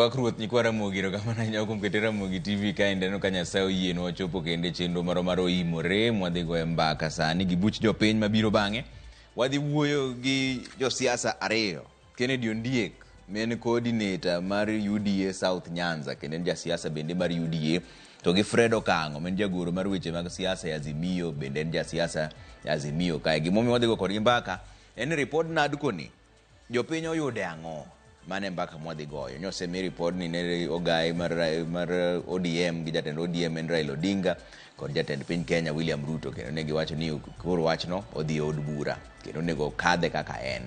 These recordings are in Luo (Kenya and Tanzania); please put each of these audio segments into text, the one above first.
Opak Ruoth nyikwa Ramogi erokamano ahinya kuom kete Ramogi TV kaendi aneno ka Nyasaye oyienwa wachopo kendo e chenro marwa mar Oimore mwadhi goye mbaka sani gi buch jopiny mabiro bang'e. Wadhi wuoyo gi josiasa ariyo, Kennedy Ondiek ma en coordinator mar UDA South Nyanza kendo en jasiasa bende mar UDA to gi Fred Okang'o ma en jagoro mar weche mag siasa e Azimio bende en jasiasa e Azimio kae. Gimomiyo wadhi go kodgi mbaka en ni ripod NADCO ni Jopiny oyude ang'o? Mano e mbaka mwadhi goyo. Nyosemi ripodni ne ogai mar ODM gi jatend ODM en Raila Odinga kod jatend piny Kenya William Ruto kendo ne giwacho ni koro wachno odhi e od bura kendo onego okadhe kaka en.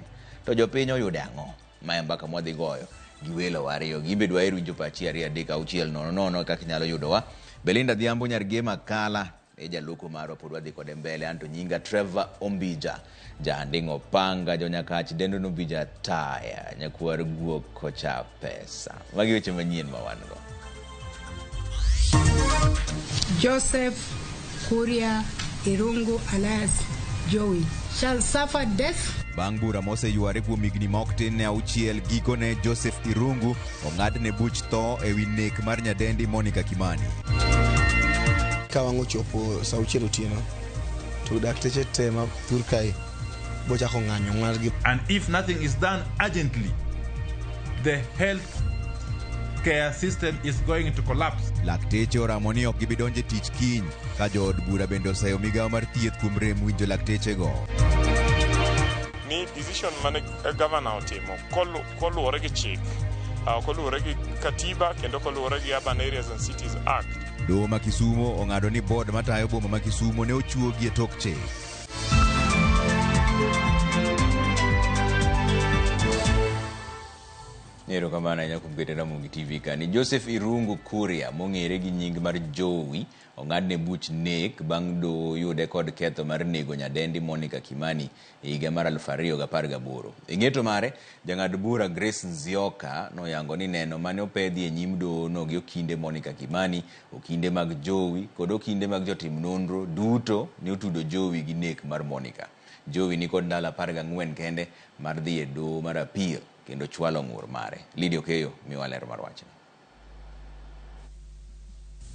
To jopiny oyude ang'o? Ma e mbaka mwadhi goyo gi welowa ariyo. Gin be dwaher winjo pachi 2 3 6 0 0 kaka inyalo yudowa. Belinda Adhiambo nyar Gema Kala e jaloko marwa pod wadhi kode mbele anto nyinga Trevor Ombija janding'o panga jonyakach dendo nombija taya nyakwar guok kocha pesa. Magi weche manyien ma wan go. Joseph Kuria Irungu alias Joey shall suffer death. Bang' bura moseyware kuom higni ma ok tin ne auchiel, gikone Joseph Irungu ong'adne buch tho e wi nek mar nyadendi Monica Kimani. Ka wang' ochopo saa auchiel otieno to dakteche te ma thur kae bochako ng'anyo margi. And if nothing is done urgently, the health care system is going to collapse. Lakteche oramo ni ok gibi donjo e tich kiny ka jood bura bende oseyo migawo mar thieth kuom rem winjo laktechego. Ni decision mane governor otimo koluwore gi chik, koluwore gi katiba kendo koluwore gi Urban Areas and Cities Act. Doho ma Kisumo ong'ado ni board matayo boma ma Kisumo ne ochuogi e tok chik. Erokamano ahinya kuom keto Ramogi TV kani. Joseph Irungu Kuria mong'ere gi nying mar Jowi ong'adne buch nek bang' doho yude kod ketho mar nego nyadendi Monica Kimani e higa mar 2018. E ng'eto mare, jang'ad bura Grace Nzioka noyango ni neno mane opedhi e nyim doho no gi okinde Monica Kimani, okinde mag Jowi kod okinde mag jotim nonro duto ne otudo Jowi gi nek mar Monica. Jowi nikod ndalo 14 kende mar dhi e doho mar appeal kendo chwalo ng'ur mare. Lydia Okeyo miwa ler mar wachni.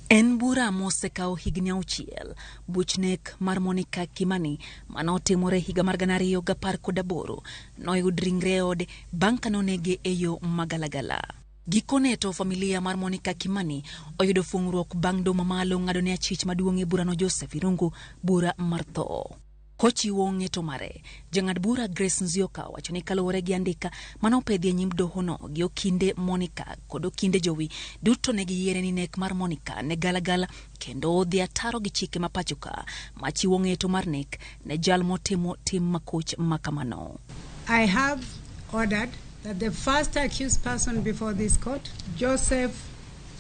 En bura mosekawo higni auchiel. Buch nek mar Monica Kimani mane otimore higa mar 2018 noyud ringre e ode bang' ka nonege e yo magalagala. Gikone to familia mar Monica Kimani oyudo fung'ruok bang' doho mamalo ng'ado ne achich maduong' e burano Joseph Irungu bura mar tho. Kochiwo ng'eto mare, jang'ad bura Grace Nzioka owacho ni kaluwore gi andika mane opedhi e nyim dohono gi okinde Monica kod okinde Jowi duto ne giyiere ni nek mar Monica ne galagala kendo odhi ataro gi chike ma pachoka machiwo ng'eto mar nek ne jal motimo tim makoch makamano. I have ordered that the first accused person before this court, Joseph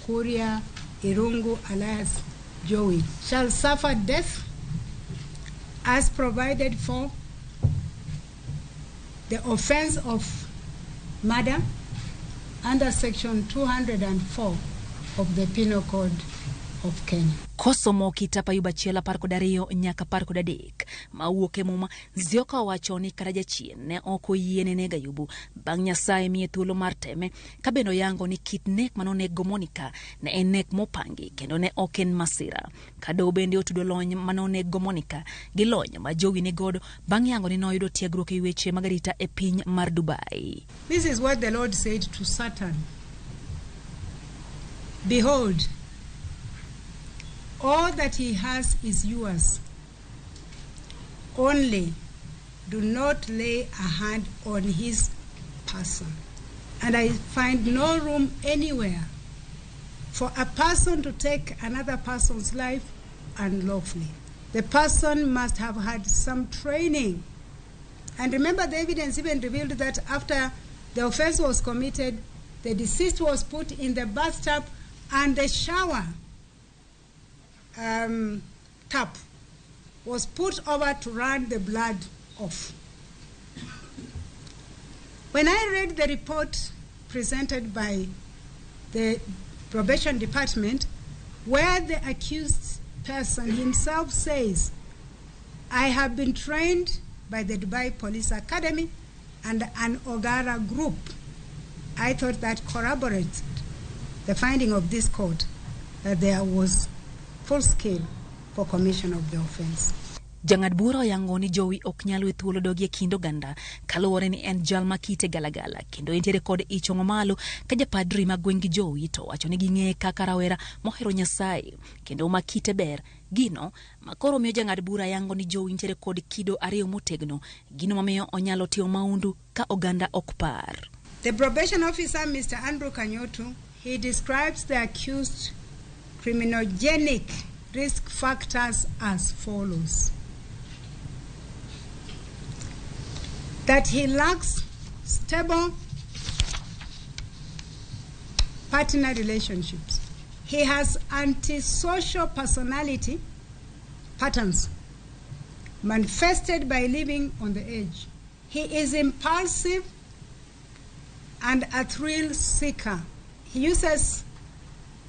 Kuria Irungu alias Joey, shall suffer death as provided for the offense of murder under section 204 of the Penal Code of Kenya. Kosomo kitap Ayub achiel apar kod ariyo nyaka apar kod adek ma wuok e Muma, Nzioka owacho ni kata jachien ne ok oyiene nego Ayubu bang' Nyasaye miye thuolo mar teme, ka bende oyango ni kit nek mane onego Monica ne en nek mopangi kendo ne ok en masira. Kadowo bende otudo lony mane onego Monica gi lony ma Jowi ni godo bang' yango ni noyudo tiegruok e weche mag arita e piny mar Dubai. This is what the Lord said to Satan. Behold, all that he has is yours. Only do not lay a hand on his person. And I find no room anywhere for a person to take another person's life unlawfully. The person must have had some training. And remember, the evidence even revealed that after the offense was committed, the deceased was put in the bathtub and the shower tap was put over to run the blood off. When I read the report presented by the probation department, where the accused person himself says, I have been trained by the Dubai Police Academy and an Ogara group, I thought that corroborates the finding of this court that there was full scale for commission of the offense. Jang'ad bura oyango ni Jowi ok nyal we thuolo dogi e kind oganda kaluwore ni en jal ma kite galagala kendo entiere kod ich wang' mamalo ka japadri ma gweng' gi Jowi to wacho ni ging'eye kaka rawera mohero Nyasaye kendo ma kite ber gino ma koro miyo jang'ad bura yango ni Jowi nitiere kod kido ariyo motegno gino mamiyo onyalo timo maundu ka oganda ok par. The probation officer, Mr. Andrew Kanyotu, he describes the accused criminogenic risk factors as follows. That he lacks stable partner relationships. He has antisocial personality patterns manifested by living on the edge. He is impulsive and a thrill seeker. He uses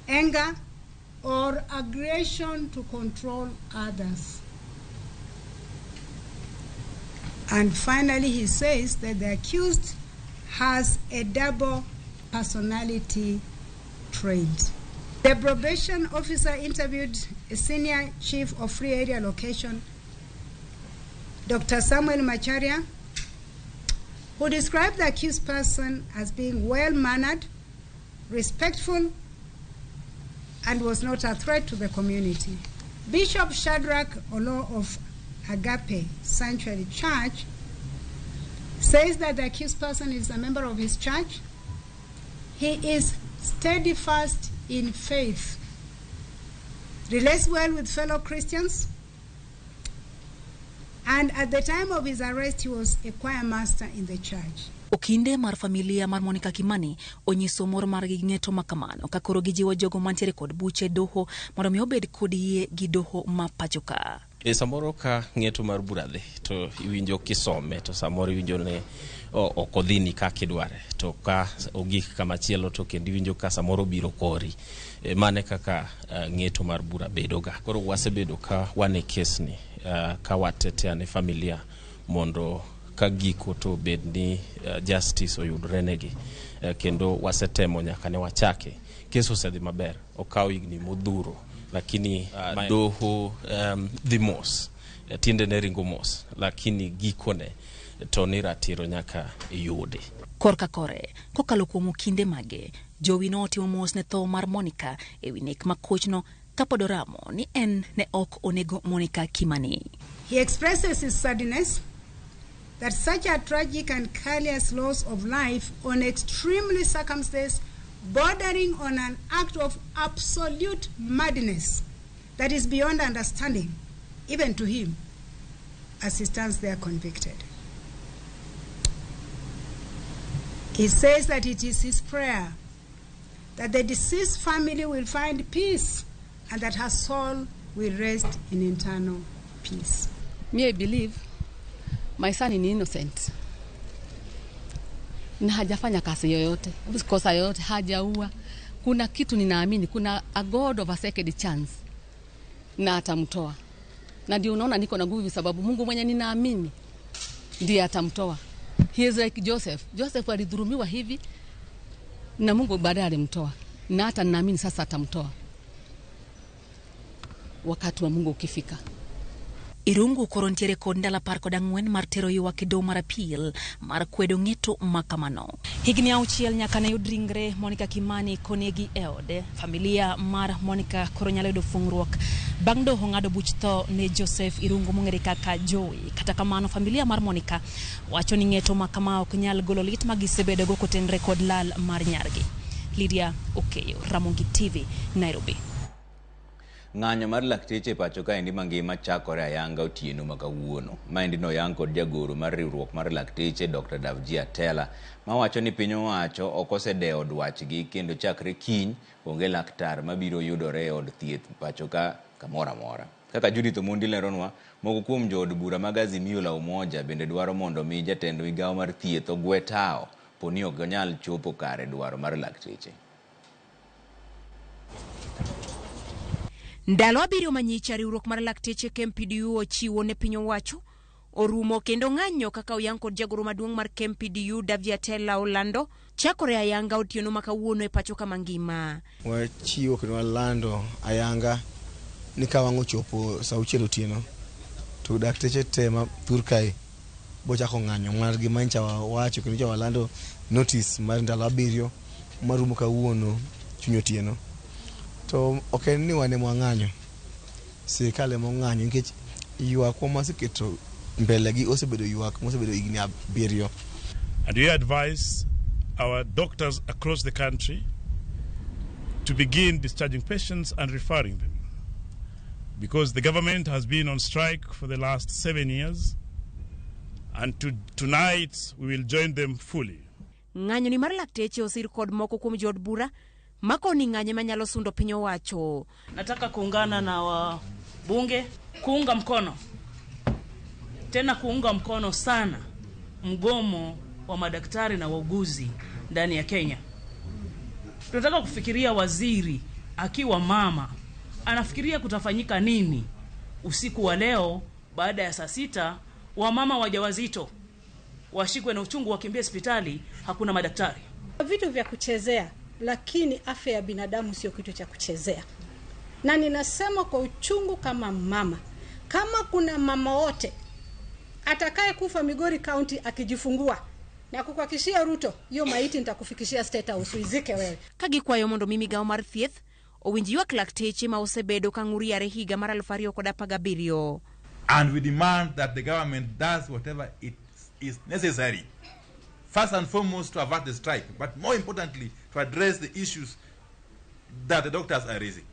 anger or aggression to control others. And finally, he says that the accused has a double personality trait. The probation officer interviewed a senior chief of free area location, Dr. Samuel Macharia, who described the accused person as being well-mannered, respectful, and was not a threat to the community. Bishop Shadrach Olo of Agape Sanctuary Church says that the accused person is a member of his church. He is steadfast in faith, relates well with fellow Christians, and at the time of his arrest, he was a choir master in the church. Okinde mar familia mar Monica Kimani onyiso mor margi gi ng'eto ma kamano ka koro gijiwo jogo mantiere kod buche doho mondo mi obed kod yie gi doho ma pacho ka. E samoro ka ng'eto mar bura dhi to iwinjo kisome to samoro iwinjo ni ok odhini kaka idware, to ka ogik kamachielo to kendo iwinjo ka samoro biro kori. Mane kaka ng'eto mar bura bedoga. Koro wasebedo ka wan e kesni ka watetea ne familia mondo ka giko to bed ni justice oyudre negi, kendo wasetemo nyaka ne wachake. Kes osedhi maber, okawo higni modhuro, lakini doho dhi mos, tiende ne ringo mos, lakini gikone to ni ratiro nyaka yudi. Korka kore, kokalo kuom okinde mage, Jowi notimo mos ne tho mar Monica ewi nek ma kochno kapod oramo ni en ne ok onego Monica Kimani. He expresses his sadness that such a tragic and callous loss of life on extremely circumstances bordering on an act of absolute madness that is beyond understanding, even to him, as he stands there convicted. He says that it is his prayer that the deceased family will find peace and that her soul will rest in eternal peace. Me, I believe my son is innocent. Na hajafanya kazi yoyote, kosa yoyote, hajaua. Kuna kitu ninaamini, kuna a God of a second chance na atamtoa. Na ndio unaona niko na nguvu, sababu Mungu mwenye ninaamini ndiye atamtoa. He is like Joseph. Joseph alidhulumiwa hivi na Mungu baadaye alimtoa. Na hata ninaamini sasa atamtoa wakati wa Mungu ukifika. Irungu koro ntiere kod ndalo 14 mar tero ywak e doho mar appeal mar kwedo ng'eto ma kamano. Higni 6 nyaka ne yud ringre Monica Kimani konegi e ode. Familia mar Monica koro nyalo yudo fungruok bang' doho ng'ado buch tho ne Joseph Irungu mong'ere kaka Jowi. Kata kamano, familia mar Monica wacho ni ng'eto ma kama ok nyal golo lit ma gisebedogo kotenre kod lal mar nyargi. Lydia Okeyo, Ramogi TV, Nairobi. Ng'anyo mar lakteche e pacho kaendi mangima chakore ayanga otieno ma kawuono. Maendi noyang kod jagoro mar riwruok mar lakteche Dr. Davji Atela, mawacho ni piny owacho ok osedewo dwachgi kendo chakre kiny onge laktar mabiro yudore e od thieth pacho ka kamoro amora. Kaka Judith Omondi leronwa, moko kuom jood bura mag Azimio la Umoja bende dwaro mondo mi jatend migawo mar thieth ogwe tao poni ok onyal chopo kare dwaro mar lakteche. Ndalo 7 manyicha riwruok mar lakteche KMPDU ochiwo ne piny owacho orumo kendo ng'anyo kaka oyang kod jagoro maduong' mar KMPDU Davji Atela olando chakore ayanga otieno ma kawuono e pacho kama ngima. Wachiwo kendo walando ayanga ni ka wang' ochopo saa auchiel otieno to dakteche te ma thur kae bochako ng'anyo margi mancha wawacho kendo walando notice mar ndalo 7 marumo kawuono chuny otieno. To ok en ni wan ema wang'anyo, sirikal ema ong'anyo nikech ywakwa maseketo mbele gi osebedo ywak mosebedo higni 7. And we advise our doctors across the country to begin discharging patients and referring them, because the government has been on strike for the last 7 years, and tonight we will join them fully. Ng'anyo ni mar lakteche osir kod moko kuom jood bura makoni ng'anyo manyalo sundo piny owacho. Nataka kuungana na wabunge kuunga mkono, tena kuunga mkono sana mgomo wa madaktari na wauguzi ndani ya Kenya. Tunataka kufikiria waziri akiwa mama anafikiria kutafanyika nini usiku wa leo baada ya saa 6, wamama wajawazito washikwe na uchungu wakimbie hospitali, hakuna madaktari. Vitu vya kuchezea, lakini afya ya binadamu sio kitu cha kuchezea. Na ninasema kwa uchungu kama mama, kama kuna mama wote atakaye kufa Migori County akijifungua, na kukuhakikishia Ruto, hiyo maiti nitakufikishia State House uizike wewe. Kagikwayo mondo mi migawo mar thieth owinj ywak lakteche ma osebedo ka ng'ur higa mar 2017. And we demand that the government does whatever it is necessary, first and foremost to avert the strike, but more importantly to address the issues that the doctors are raising.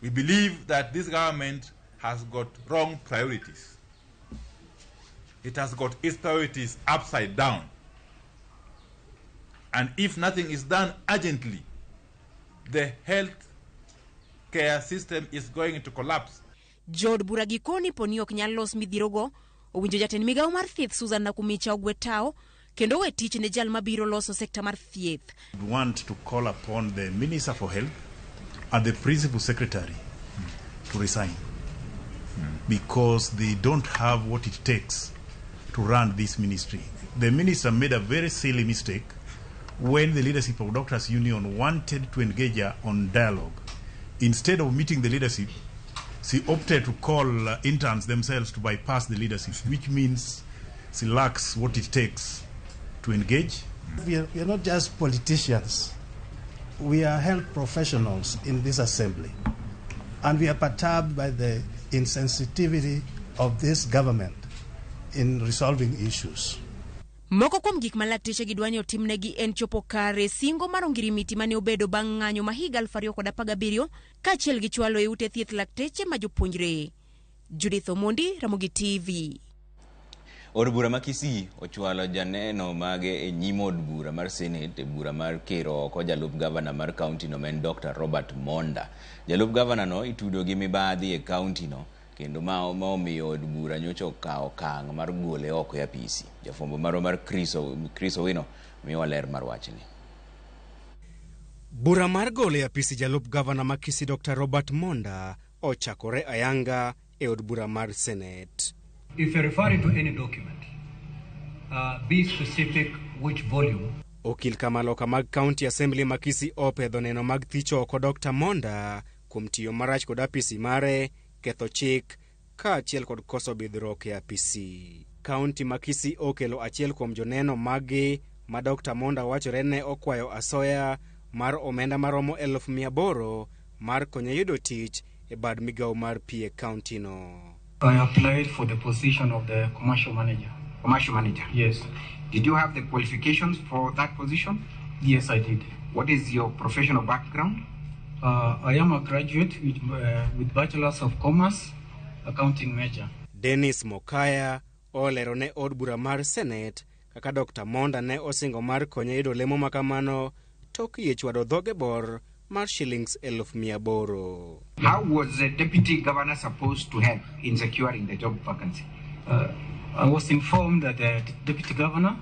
We believe that this government has got wrong priorities. It has got its priorities upside down. And if nothing is done urgently, the health care system is going to collapse. Jood bura gikoni poni ok nyal los midhirogo, owinjo jatend migawo mar thieth Susan Nakumicha ogwe tao kendo we tich ne jal mabiro loso sekta mar thieth. We want to call upon the Minister for Health and the Principal Secretary to resign because they don't have what it takes to run this ministry. The minister made a very silly mistake when the leadership of Doctors Union wanted to engage her on dialogue. Instead of meeting the leadership, she opted to call interns themselves to bypass the leadership, which means she lacks what it takes to engage. We are not just politicians. We are health professionals in this assembly. And we are perturbed by the insensitivity of this government in resolving issues. Moko kuom gik ma lakteche gidwa ni otimnegi en chopo kare singo mar ongirimiti mane obedo bang' ng'anyo ma higa 2017 kaachiel gi chwalo e ute thieth lakteche ma jopuonjre. Judith Omondi, Ramogi TV. Od bura ma Kisii ochwalo janeno mage e nyim od bura mar Senate e bura mar kero oko jalup gavana mar kaunti no ma en Dr. Robert Monda. Jalup gavana no itudo gi mibadhi e kaunti no kendo ma omiyo od bura nyocha okawo okang' mar gole oko e apisi. Jafwambo marwa mar Chris Owino miyowa ler mar wachni. Bura mar golo e apisi jalup gavana ma Kisii Dr. Robert Monda ochakore ayanga e od bura mar Senate. If you're referring to any document, be specific which volume. Okil kamaloka mag County Assembly ma Kisii opedho neno mag thicho oko Dr. Monda kuom tiyo marach kod apisi mare, ketho chik kaachiel kod koso bidhruok e apisi. County ma Kisii okelo achiel kuom joneno maggi ma Dr. Monda wachore ne okwayo asoya mar omenda maromo 800,000 mar konye yudo tich e bad migawo mar pi e county no. I applied for the position of the commercial manager. Commercial manager? Yes. Did you have the qualifications for that position? Yes, I did. What is your professional background? I am a graduate with Bachelor's of Commerce, Accounting major. Dennis Mokaya olero ne od bura mar Senate kaka Dr. Monda ne osingo mar konye yudo lemo makamano tok yie chwado dhoge bor mar shillings 800,000. How was the deputy governor supposed to help in securing the job vacancy? I was informed that the deputy governor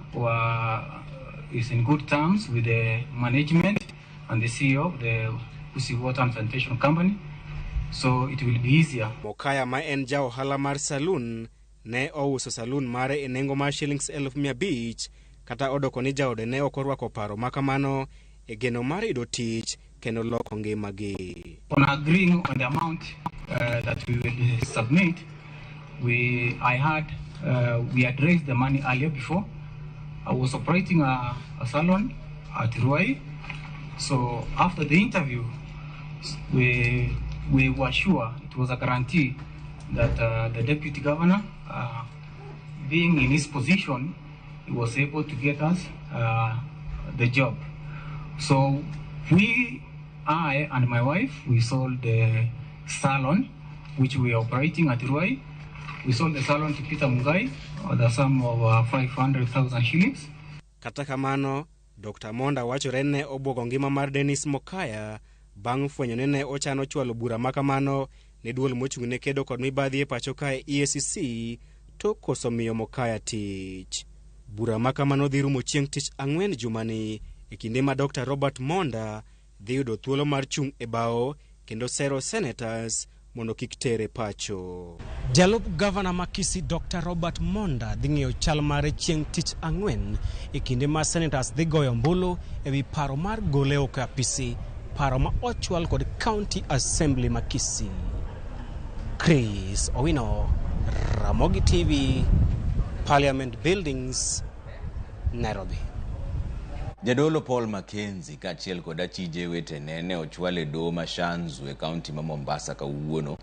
is in good terms with the management and the CEO of the Kisii Water and Sanitation Company, so it will be easier. Mokaya ma en ja ohala mar saloon Ne ouso saloon mare e nengo mar shillings 500,000 kata odoko ni jaode ne ok orwako paro makamano e geno mar yudo tich kendo loko ngimagi. On agreeing on the amount that we will submit, we had raised the money earlier before. I was operating a salon at Ruai. So after the interview, we were sure it was a guarantee that the deputy governor, being in his position, he was able to get us the job. So I and my wife, we sold the salon, which we are operating at Ruai. We sold the salon to Peter Mungai, the sum of 500,000 shillings. Kata kamano, Dr. Monda wachore ne obwogo ngima mar Dennis Mokaya bang' fwenyo ni ne ochano chwalo bura makamano ne duol mochung' ne kedo kod mibadhi e pacho kae EACC to koso miyo Mokaya tich. Bura makamano dhi rumo chieng' tich ang'wen jumani e kinde ma Dr. Robert Monda dhi yudo thuolo mar chung' e bao kendo sero senators mondo kik tere pacho. Jalup gavana ma Kisii Dr. Robert Monda dhi ng'iyo chal mare chieng' tich ang'wen e kinde ma senators dhi goyo ombulu ewi paro mar gole oko e apisi, paro ma ochwal kod County Assembly ma Kisii. Chris Owino, Ramogi TV, Parliament Buildings, Nairobi. Jadolo Paul Mackenzie kaachiel kod achije wetene ne ochwal e doho ma Shanzu e kaunti ma Mombasa kawuono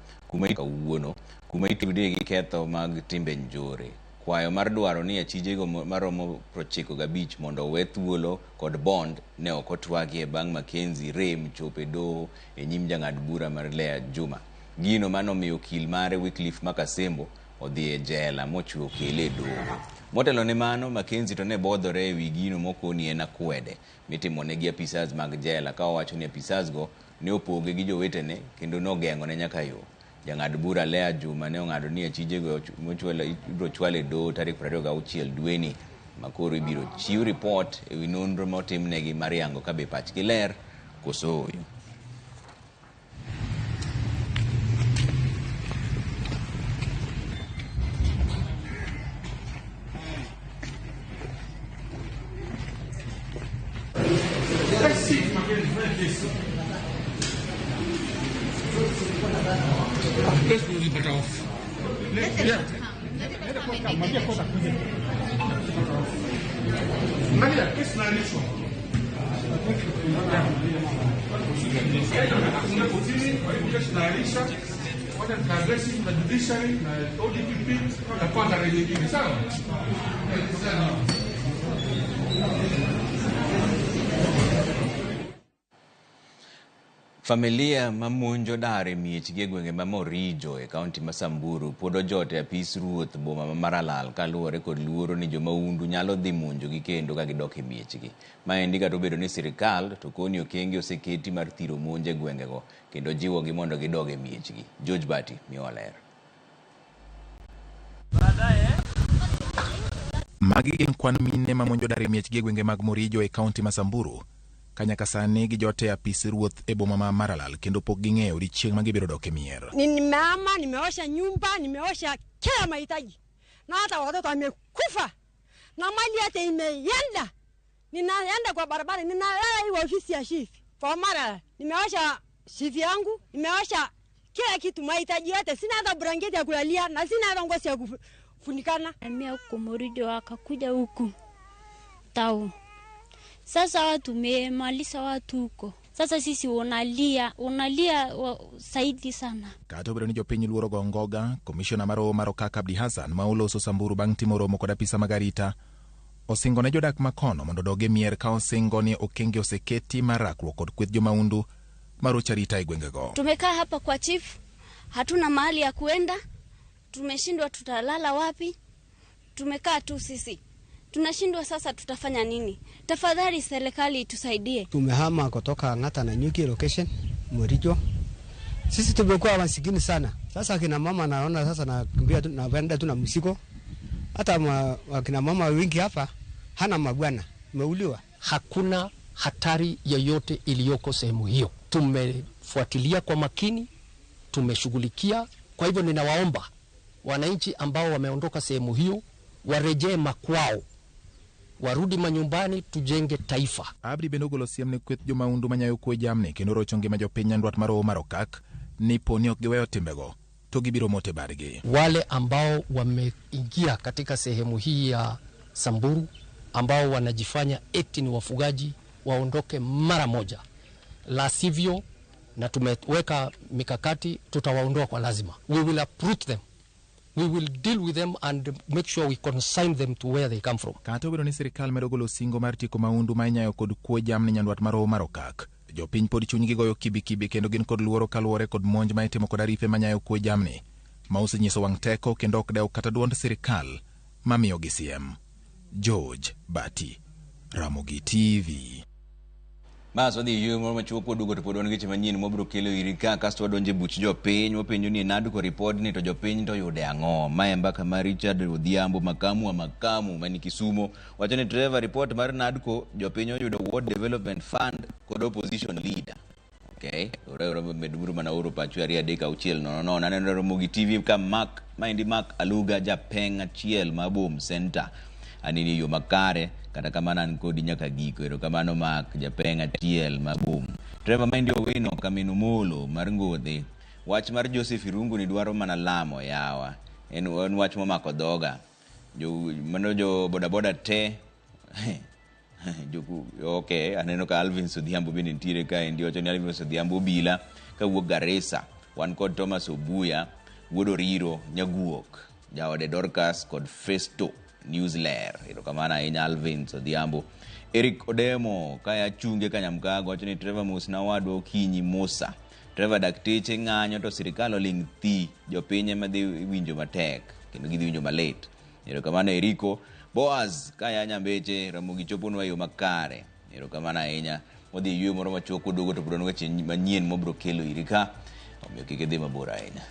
kuma itude gi ketho mag timbe njore. Kwayo mar dwaro ni achijego maromo 95 mondo owe thuolo kod bond ne ok otwagie bang' Mackenzie rem chopo e doho e nyim jang'ad bura mar Lea Juma. Gino manomiyo okil mare Wycliffe Makasembo odhi e jela mochwe okele e doho. Motelo ne mano, Mackenzie to ne bodhore ewi gino mokoni en akwede mitimone gi apisas mag jela ka owacho ni apisas go ne opoge gi jowetene kendo nogeng'one nyaka yo. Jang'ad bura Lea Juma ne ong'ado ni achijego ibiro chwal e doho tarik 26 dweni makoro ibiro chiw ripot ewi nonro motimnegi mar yango ka be pachgi ler koso ooyo. Familia mamonjo dar e miechgi e gwenge ma Morijo e kaunti ma Samburu pod ojot e apis ruoth boma ma Maralal kaluwore kod luoro ni jomahundu nyalo dhi monjogi kendo ka gidok e miechgi. Maendi kata obedo ni sirikal to koni okenge oseketi mar thiro monj e gwengego kendo jiwogi mondo gidog e miechgi. George Bati miyowa ler. Magi gin kwan mine mamonjo dar e miechgi e gwenge mag Morijo e kaunti ma Samburu. Kanyaka sani gijote e apis ruoth e boma ma Maralal kendo pok ging'eyo odiechieng' ma gibiro dok e mier. Nimeama, nimeosha nyumba, nimeosha kila mahitaji, na hata watoto wamekufa na mali yote imeenda. Ninaenda kwa barabara, ninalala hii ofisi ya chief kwa Maralal. Nimeosha chief yangu, nimeosha kila kitu, mahitaji yote. Sina hata blanketi ya kulalia na sina hata ngozi ya kufunikana. Mimi huko Morijo akakuja huku tao. Sasa watu memaliza watu huko. Sasa sisi unalia zaidi sana. Kata obedo ni jopiny luoro go ngoga, komishona mar roho mar Okak Abdi Hassan ma oloso Samburu bang' timo romo kod apisa mag arita osingo ne jodak makono mondo odog e mier ka osingo ni okenge oseketi mar rakruok kod kweth jomahundu marocho arita e gwengego. Tumekaa hapa kwa chief, hatuna mahali ya kuenda, tumeshindwa tutalala wapi, tumekaa tu sisi. Tunashindwa sasa tutafanya nini? Tafadhali serikali itusaidie. Tumehama kutoka Ngata na Nyuki location Morijo. Sisi tumekuwa masikini sana. Sasa kina mama naona sasa nakimbia tu naenda tu na msiko. Hata kina mama wengi hapa hana mabwana, umeuliwa. Hakuna hatari yoyote iliyoko sehemu hiyo. Tumefuatilia kwa makini, tumeshughulikia. Kwa hivyo ninawaomba Wananchi ambao wameondoka sehemu hiyo warejee makwao, warudi manyumbani, tujenge taifa. Abdi bende ogolo siem ne kweth jomaundu manyayo kwe jamni kendo rocho ngima jopiny nyandwat mar Hoho mar Okak ni po ni ok giweyo timbego to gibiro mote badgi. Wale ambao wameingia katika sehemu hii ya Samburu ambao wanajifanya eti ni wafugaji waondoke mara moja, la sivyo, na tumeweka mikakati, tutawaondoa kwa lazima. We will uproot them. We will deal with them and make sure we consign them to where they come from. Kata obedo ni sirikal medo golo singo mar tieko maundu ma inyayo kod kuo jamni nyandwat mar Hoho mar Okak, jopiny pod chunygi goyo kibikibi kendo gin kod luoro kaluwore kod monj ma itimo kod arife manyayo kuo jamni ma osenyiso wang' teko kendo ok dew kata duond sirikal mamiyogi siem. George Bati, Ramogi TV. Bas wadhi e yueyo moro machuok waduogo to pod wan gi weche manyien mwabiro kelo iri ka kasto wadonjo e buch jopiny wapenjo ni NADCO ripod ni to jopiny to yude ang'o. Mae mbaka mar Richard Odhiambo makamu wa makamu mani Kisumo wacho ni Trevor report mar NADCO jopiny oyudo Ward Development Fund kod opposition leader. Okay, ore meduru mana oro pachu 2 3 6 0 0. Aneno Ramogi TV ka Mark maendi Mark Aluga japeng achiel ma Boom Center. Anini yo makare kata kamano an kodi nyaka giko. Erokamano Mark japeng achiel ma Boom. Trevor Maendi Owino Kamino Molo mar Ngodhe. Wach mar Joseph Irungu ni dwaro mana lamo yawa. En wach momako dhoga. Jo mano jo bodaboda te okay, aneno ka Alvin Odhiambo bende nitiere kaendi, wacho ni Alvin Odhiambo obila kawuok Garissa. Wan kod Thomas Obuya, wuod Oriro, Nyaguok, jaode Dorcas kod Festo Newsler. Erokamano ahinya Alvin Odhiambo. Eric Odemo kaya chunge Kanyamkago wacho ni Trevor mosna wadwa okinyi Musa. Trevor dakteche ng'anyo to sirikal oling' thi, jopiny ema dhi winjo matek kendo gidhi winjo malit. Erokamano Eriko. Boaz kaya Nyambeche Ramogi choponwa e yo makare. Erokamano ahinya. Wadhi e yueyo moro machuok waduogo to pod wan weche manyien mwabiro kelo iri ka. Omiyo kik idhi mabor ahinya.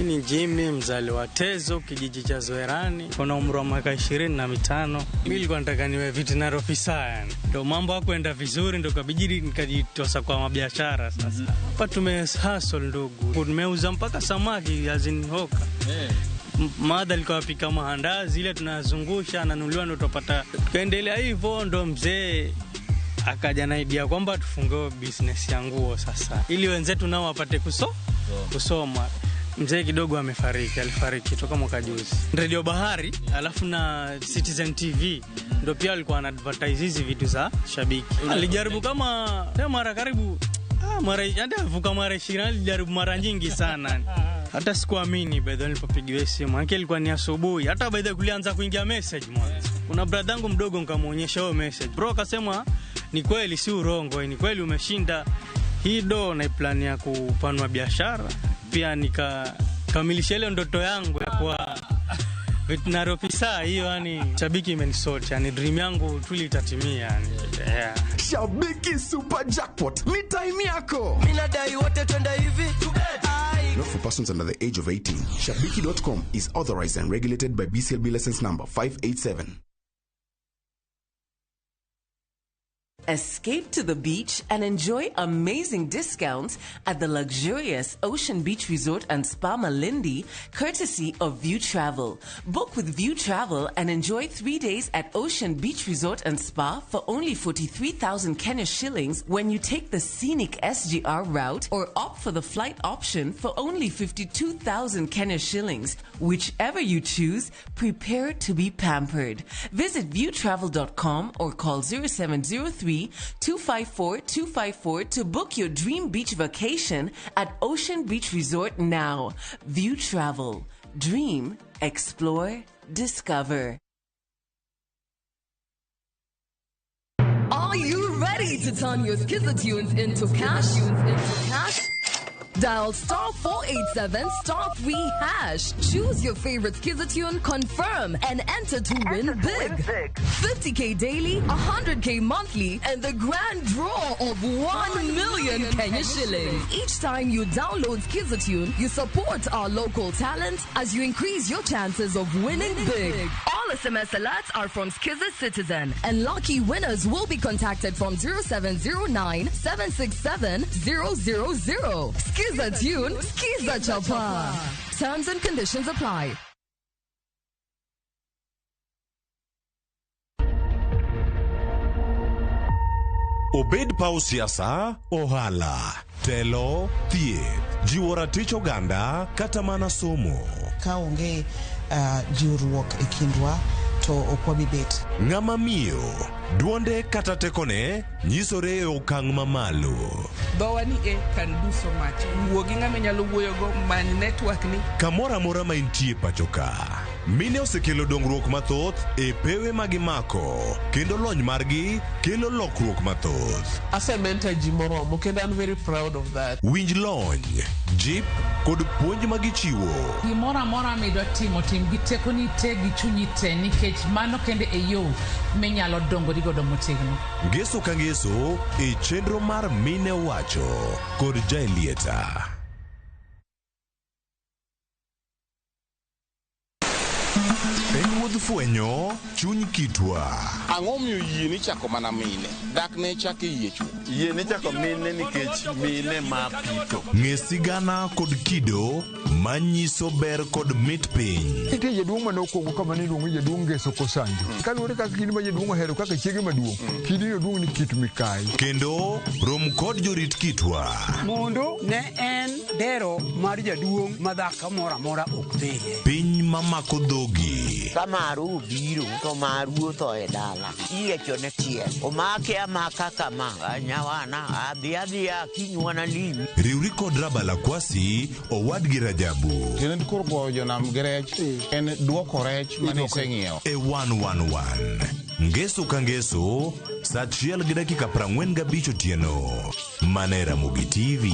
Ni Jimmy mzaliwa Tezo, kijiji cha Zoerani. Kuna umri wa miaka 25. Mimi nilikuwa nataka niwe veterinary officer yani. Ndio mambo hakuenda vizuri, ndio kabidi nikajitosa kwa mabiashara sasa. Hapa tume hustle ndugu. Tumeuza mpaka samaki azinhoka. Mada alikuwa apika maandazi ile tunazungusha ananunuliwa ndio tupata. Tukaendelea hivyo ndio mzee akaja na idea kwamba tufungue business ya nguo sasa ili wenzetu nao wapate kusoma. Mzee kidogo amefariki, alifariki toka mwaka juzi. Radio Bahari alafu na Citizen TV ndio pia alikuwa ana advertise hizi vitu za Shabiki. Alijaribu kama mara karibu mara hata mara 20, alijaribu mara nyingi sana. Hata sikuamini by the way nilipopigiwa simu. Maana ilikuwa ni asubuhi. Hata by the way kulianza kuingia message mwanzo. Kuna brother yangu mdogo nikamuonyesha hiyo message. Bro akasema ni kweli si urongo, ni kweli umeshinda. Hii do na plan ya kupanua biashara. Pia nikakamilisha ile ndoto yangu ya kuwa veterinary officer hiyo, yani Shabiki imenisort, yani dream yangu tulitatimia yani. Yeah. Shabiki Super Jackpot ni time yako. Mimi nadai wote twende hivi. Not for persons under the age of 18. Shabiki.com is authorized and regulated by BCLB license number 587. Escape to the beach and enjoy amazing discounts at the luxurious Ocean Beach Resort and Spa Malindi, courtesy of View Travel. Book with View Travel and enjoy 3 days at Ocean Beach Resort and Spa for only 43,000 Kenya shillings when you take the scenic SGR route, or opt for the flight option for only 52,000 Kenya shillings. Whichever you choose, prepare to be pampered. Visit viewtravel.com or call 0703 254 254 to book your dream beach vacation at Ocean Beach Resort now. View Travel. Dream, explore, discover. Are you ready to turn your Skiza tunes into cash? Dial star 487 star 3 hash. Choose your favorite Skiza tune, confirm, and enter to win big. 50k daily, 100k monthly, and the grand draw of 1 million Kenya shillings. Each time you download Skiza tune, you support our local talent as you increase your chances of winning big. All SMS alerts are from Skiza Citizen, and lucky winners will be contacted from 0709 767 000. Skiza tune, Skiza Chapa. Terms and conditions apply. Obed paw siasa, ohala, telo, thieth, jiwo ratich oganda kata mana somo. Ka onge jiwruok e kindwa to ok wabi bet. Ng'ama miyo, duonde kata tekone nyisore e okang' mamalo. Dhowa ni e can do so much. Wuo gi ng'ama inyalo wuoyogo, many network ni. Kamoro amora ma intie pacho ka, mine osekelo dongruok mathoth e pewe ma gimako kendo lony margi kelo lokruok mathoth. Asementor ji moromo kendo an very proud of that. Winj lony, jip kod puonj ma gichiwo. Gimoro amora midwa timo, tim gi tekoni te gi chunyi te nikech mano kende e yo minyalo dongori godo motegno. Ngeso ka ngeso e chenro mar Mine Wacho kod Jaelieta. En wuodh fwenyo chuny kitwa. Ang'o miyo yie ni chako mana mine? Dak ne chak e yie chwo. Yie ni chako mine nikech mine ma pitho. Ng'e sigana kod kido manyiso ber kod mit piny. Nitie jaduong' mane okwongo kama ne iluongo ni jaduong' Ngeso Kosanjo. Kaluwore kaka kidi ma jaduong' ohero kaka chiege maduong', kidino duong' ni Kit Mikayi. Kendo rom kod jorit kitwa. Mondo ne en dero mar jaduong' ma dhako moro amora ok dhiye. Piny mamako dhogi. Ka maru obiro to maru otho e dala. Iyiechone tiel. Omake amaka kama. Nyawana adhi adhiya kiny wanalimi. Riwri kod Rabala Kwasi owadgi Rajabu. Tiende koro goyo jonam gi rech en duoko rech mane iseng'iewo. E 111. Ngeso ka ngeso, saa 1:45 otieno. Mana e Ramogi TV.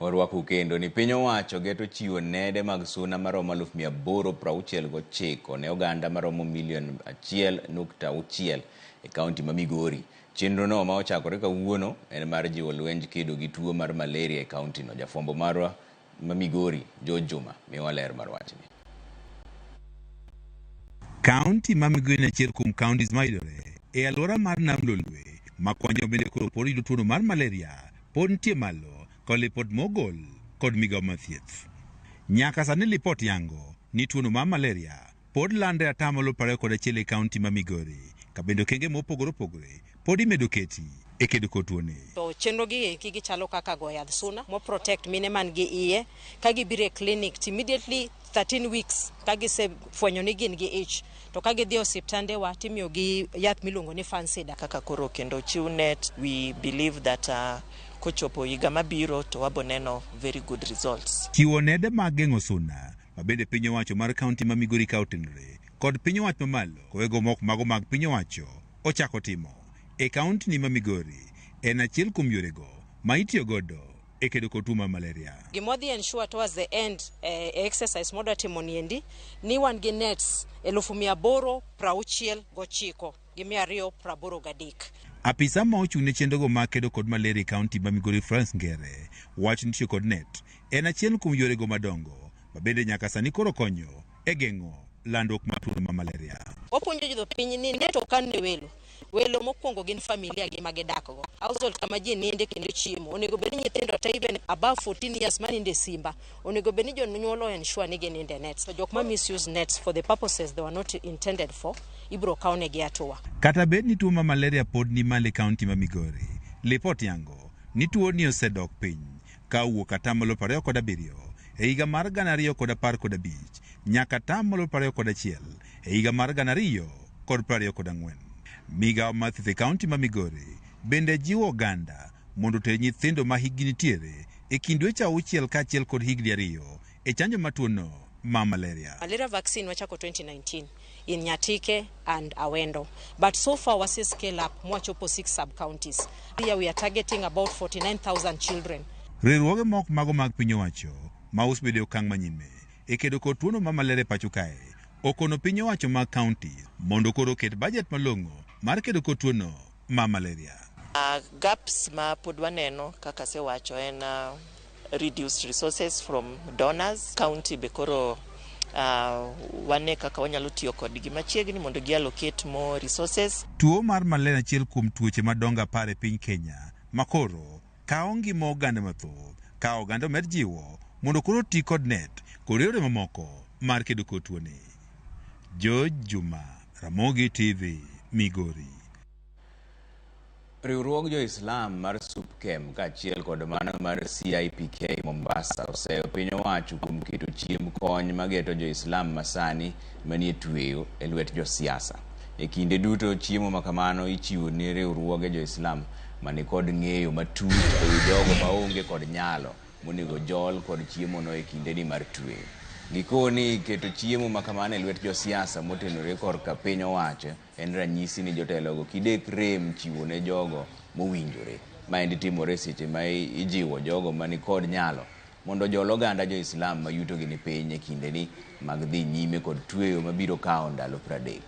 Warwaku kendo ni piny owacho geto chiwo nede mag suna maromo 869 ne oganda maromo milion 1.6 e kaunti ma Migori. Chenro no ma ochakore kawuono en mar jiwo lwenj kedo gi tuo mar malaria e kaunti no. Jafwambo marwa ma Migori, George Juma, miwa ler mar wachni. Kaunti ma Migori en achiel kuom counties mayudore e alwora mar Nam Lolwe ma kwan bende koro pod yudo tuono mar malaria pod nitie malo kod lipot mogol kod migawo mar thieth. Nyaka sani lipot yango ni tuono mar malaria pod landre 21% e kaunti ma Migori, ka bende okenge mopogore opogore pod imedo keti e kedo kod tuoni. To chenro gi eki gichalo kaka go yadh suna mo protect mine man gi iye ka gibiro e clinic to immediately 13 weeks ka gisefwenyo ni gin gi ich to ka gidhi e osiptande wa timiyo gi yath miluongo ni Fansida. Kaka koro kendo chiw net, we believe that kochopo higa mabiro to wabo neno very good results. Chiwo nede mag geng'o suna ma bende piny owacho mar kaunti ma Migori ka otenore kod piny owacho mamalo kowego mok mago mag piny owacho ochako timo e kaunti ni ma Migori en achiel kuom yorego ma itiyo godo e kedo kod tuo mar malaria. Gima wadhi ensure towards the end exercise modwa timo niendi ni wan gi nets 869 gi 283. Apisa ma ochung' ne chenrogo mag kedo kod malaria e kaunti ma Migori Florence Ngere wacho ni tiyo kod net en achiel kuom yorego madongo ma bende nyaka sani koro konyo e geng'o landruok mar tuo mar malaria. Wapuonjo jopiny ni net ok kan ne welo. Welo mokwongo gin familia gi ma gidak go. Household kama ji ninde kendo chiemo. Onego bed ni nyithindo te even above 14 years maninde simba. Onego bed ni jonyuol o ensure ni gininde e nets. So jok ma misuse nets for the purposes they were not intended for, ibiro kawnegi hatua. Kata bed ni tuo mar malaria pod ni malo e kaunti ma Migori, lipot yango ni tuo ni osedok piny ka owuok 27% e higa mar 2015 nyaka 21% e higa mar 2024. Migawo mar thieth e kaunti ma Migori bende jiwo oganda mondo oter nyithindo ma hikgi nitiere e kind dweche 6 kaachiel kod higni 2 e chanjo mar tuono ma malaria. Malaria vaccine wachako 2019 in Nyatike and Awendo. But so far wase scale up mwachopo 6 sub-counties. Here we are targeting about 49,000 children. Riwruoge moko mago mag piny owacho ma osebedo e okang' manyime e kedo kod tuono mar malaria e pacho kae okono piny owacho mag kaunti mondo koro oket bajet malong'o mar kedo kod tuono mar malaria. Gaps ma pod waneno kaka asewacho en reduced resources from donors. County be koro wane kaka wanyalo tiyo kodgi machiegni mondo gi allocate more resources. Tuo mar malaria achiel kuom tuoche madongo 10 e piny Kenya makoro kawo ngima oganda mathoth ka oganda omed jiwo mondo koro ti kod net kod yore mamoko mar kedo kod tuoni. George Juma, Ramogi TV, Migori. Riwruog jo-Islam mar SUPKEM kaachiel kod mano mar CIPK Mombasa oseyo piny owacho kuom keto chiemb kony mageto jo-Islam masani manie tweyo e lwet josiasa. E kinde duto chiemo makamano ichiwo ne riwruoge jo-Islam manikod ng'eyo matut e wi jogo maonge kod nyalo monego jol kod chiemono e kindeni mar tweyo. Gikoni keto chiemo makamano e lwet josiasa motenore korka piny owacho en ranyisi ni jotelogo kidek rem chiwo ne jogo mowinjore. Maendi timore seche ma ijiwo jogo manikod nyalo mondo jol oganda jo-Islam ma yutogi ni piny e kindeni mag dhi nyime kod tweyo mabiro kawo ndalo 30.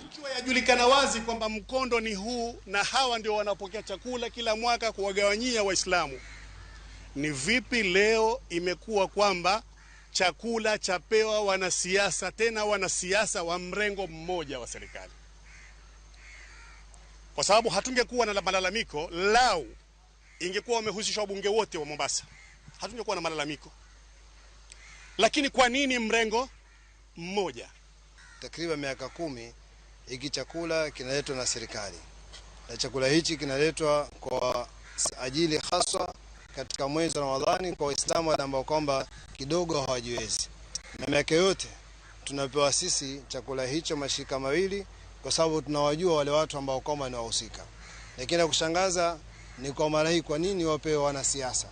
Ikiwa yajulikana wazi kwamba mkondo ni huu na hawa ndio wanapokea chakula kila mwaka kuwagawanyia Waislamu, ni vipi leo imekuwa kwamba chakula chapewa wanasiasa, tena wanasiasa wa mrengo mmoja wa serikali? Kwa sababu hatungekuwa na malalamiko lau ingekuwa wamehusishwa wabunge wote wa Mombasa, hatungekuwa na malalamiko. Lakini kwa nini mrengo mmoja? Takriban miaka 10 hiki chakula kinaletwa na serikali, na chakula hichi kinaletwa kwa ajili haswa katika mwezi wa Ramadhani kwa Waislamu ambao kwamba kidogo hawajiwezi. Na miaka yote tunapewa sisi chakula hicho mashirika mawili, kwa sababu tunawajua wale watu ambao kwamba ni wahusika. Lakini la kushangaza ni kwa mara hii, kwa nini wapewe wanasiasa?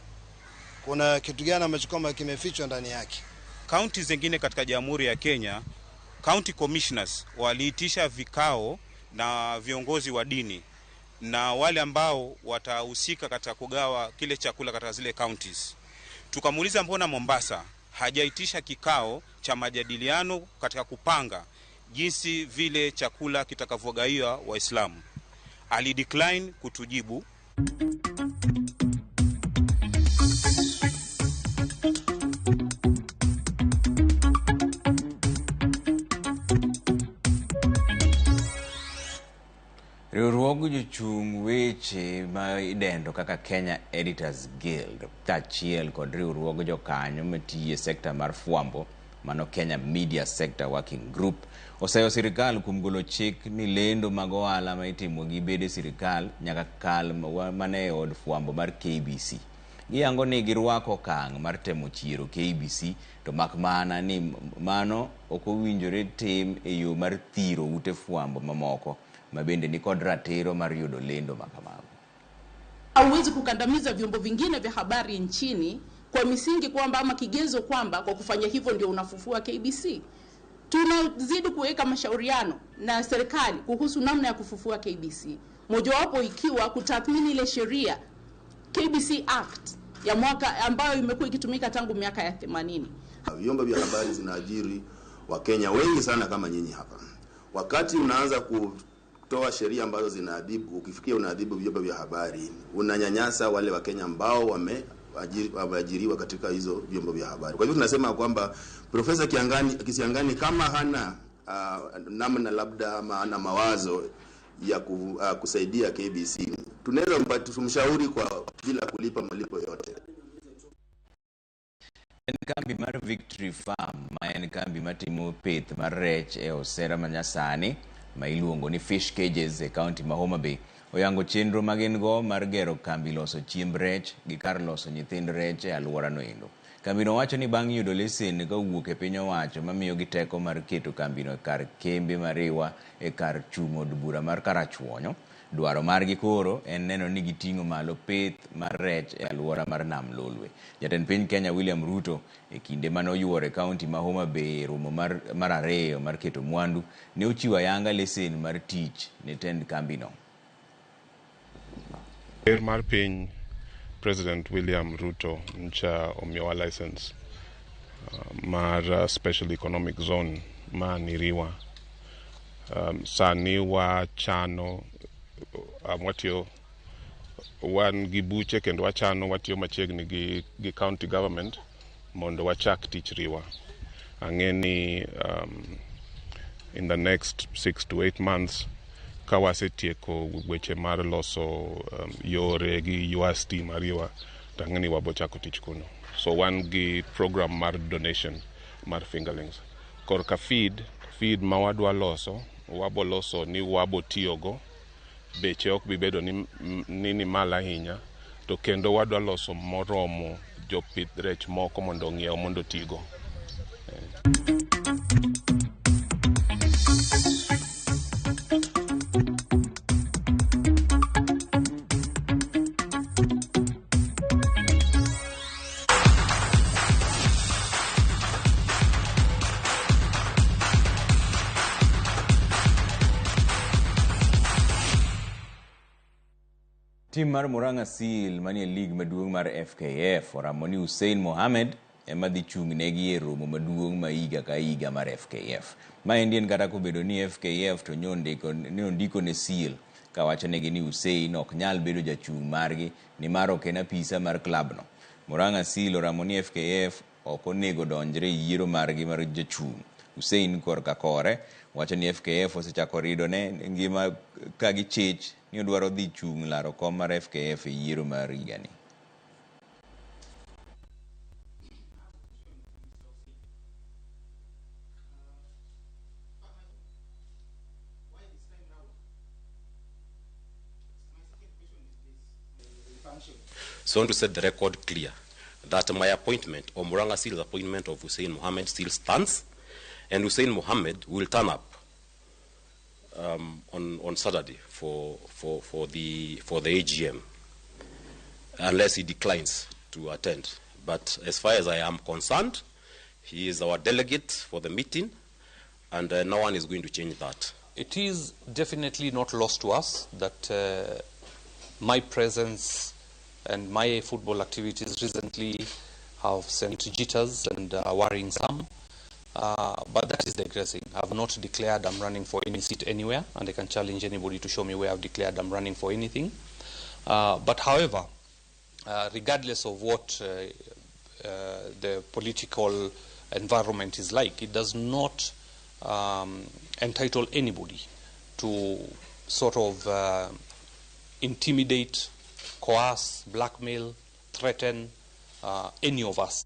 Kuna kitu gani ambacho kwamba kimefichwa ndani yake? Kaunti zingine katika Jamhuri ya Kenya, county commissioners waliitisha vikao na viongozi wa dini na wale ambao watahusika katika kugawa kile chakula katika zile counties. Tukamuuliza mbona Mombasa hajaitisha kikao cha majadiliano katika kupanga jinsi vile chakula kitakavyogawiwa Waislamu. Ali decline kutujibu. Riwruog jochung' weche ma idendo kaka Kenya Editors Guild kaachiel kod riwruog jokanyo matiyo e sekta mar fwambo mano Kenya Media Sector Working Group oseyo sirikal kuom golo chik ni lendo mag ohala ma itimo gi bede sirikal nyaka kal mana e od fwambo mar KBC. Giyango ni girwako okang' mar temo chiero KBC to mak mana ni mano ok owinjore tim e yo mar thiro ute fwambo mamoko ma bende ni kod ratiro mar yudo lendo makamago. Hauwezi kukandamiza vyombo vingine vya habari nchini kwa misingi kwamba ama kigezo kwamba kwa kufanya hivyo ndio unafufua KBC. Tunazidi kuweka mashauriano na serikali kuhusu namna ya kufufua KBC. Mojawapo ikiwa kutathmini ile sheria KBC Act ya mwaka ambayo imekuwa ikitumika tangu miaka ya 80. Vyombo vya habari zinaajiri Wakenya wengi sana kama nyinyi hapa. Wakati unaanza kutoa sheria ambazo zinaadhibu, ukifikia unaadhibu vyombo vya habari, unanyanyasa wale Wakenya ambao wameajiriwa katika hizo vyombo vya habari. Kwa hivyo tunasema kwamba Profesa Kisiangani kama hana namna labda ama hana mawazo ya kusaidia KBC, tunaweza tumshauri kwa bila kulipa malipo yote. En kambi mar Victory Farm ma en kambi matimo pith mar rech e osera manyasani ma iluongo ni Fish Cages e kaunti ma Homa Bay oyango chenro ma gin go mar gero kambi loso chiemb rech gi kar loso nyithind rech e alworano endo. Kambino wacho ni bang' yudo lesen kowuok e piny owacho mamiyogi teko mar keto kambino e kar kembe mariwa e kar chung' od bura mar Karachuonyo, Dwaro margi koro en neno ni giting'o malo pith mar rech e alwora mar Nam Lolwe. Jatend piny Kenya William Ruto e kinde mane oyuoro e kaunti ma Homa Bay e romo mar ariyo mar keto mwandu ne ochiwo ayanga lesen mar tich ne tend kambino. Ker mar piny President William Ruto ncha omiyowa license mar Special Economic Zone ma Niriwa. Sani wachano watiyo wan gi buche kendo wachano watiyo machiegni gi county government mondo wachak tich Riwa. Ang'e ni in the next 6 to 8 months ka wasetieko weche mar loso yore gi ywa stima Riwa, to ang'e ni wabo chako tich kuno. So wan gi program mar donation mar fingerlings. Korka feed ma wadwa loso, wabo loso ni wabo tiyogo, beche ok bi bedo ni malo ahinya, to kendo wadwa loso moromo jopith rech moko mondo ong'iew mondo otigo. Tim mar Murang'a Seal manie lig maduong' mar FKF oramo ni Hussein Mohamed ema dhi chung' negi e romo maduong' ma higa ka higa mar FKF. Maendi en kata kobedo ni FKF to ne ondiko ne Seal kawachonegi ni Hussein ok nyal bedo jachung' margi nimar ok en apisa mar klabno. Murang'a Seal oramo ni FKF ok onego donjre e yiero margi mar jachung'. Hussein korka kore wacho ni FKF osechako rido ne ngima ka gichich ni odwaro dhi chung' laro kom mar FKF e yiero mar higani. So I want to set the record clear that my appointment, or Murang'a Seal's appointment of Hussein Mohammed, still stands, and Hussein Mohammed will turn up on Saturday for the AGM, unless he declines to attend. But as far as I am concerned, he is our delegate for the meeting, and no one is going to change that. It is definitely not lost to us that my presence and my football activities recently have sent jitters and worrying some. But that is digressing. I've not declared I'm running for any seat anywhere, and I can challenge anybody to show me where I've declared I'm running for anything. But however, regardless of what the political environment is like, it does not entitle anybody to sort of intimidate, coerce, blackmail, threaten any of us.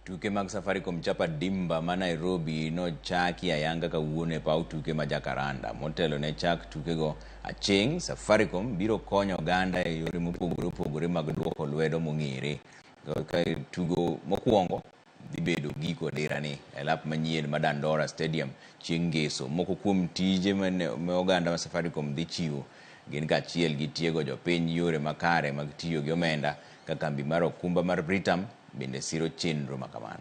Tuke mag Safaricom Chapa Dimba ma Nairobi nochaki ayanga kawuono e paw tuke ma Jacaranda. Motelo ne chak tukego aching', Safaricom biro konyo oganda e yore mopogore opogore mag duoko lwedo mong'ere. Ka tugo mokwongo dhi bedo giko dirani e lap manyien ma Dandora Stadium chieng' Ngeso. Moko kuom tije ma oganda ma Safaricom dhi chiwo gin kaachiel gi tiego jopiny yore makare mag tiyo gi omenda ka kambi mar okumba mar Britam bende siro chenro makamano.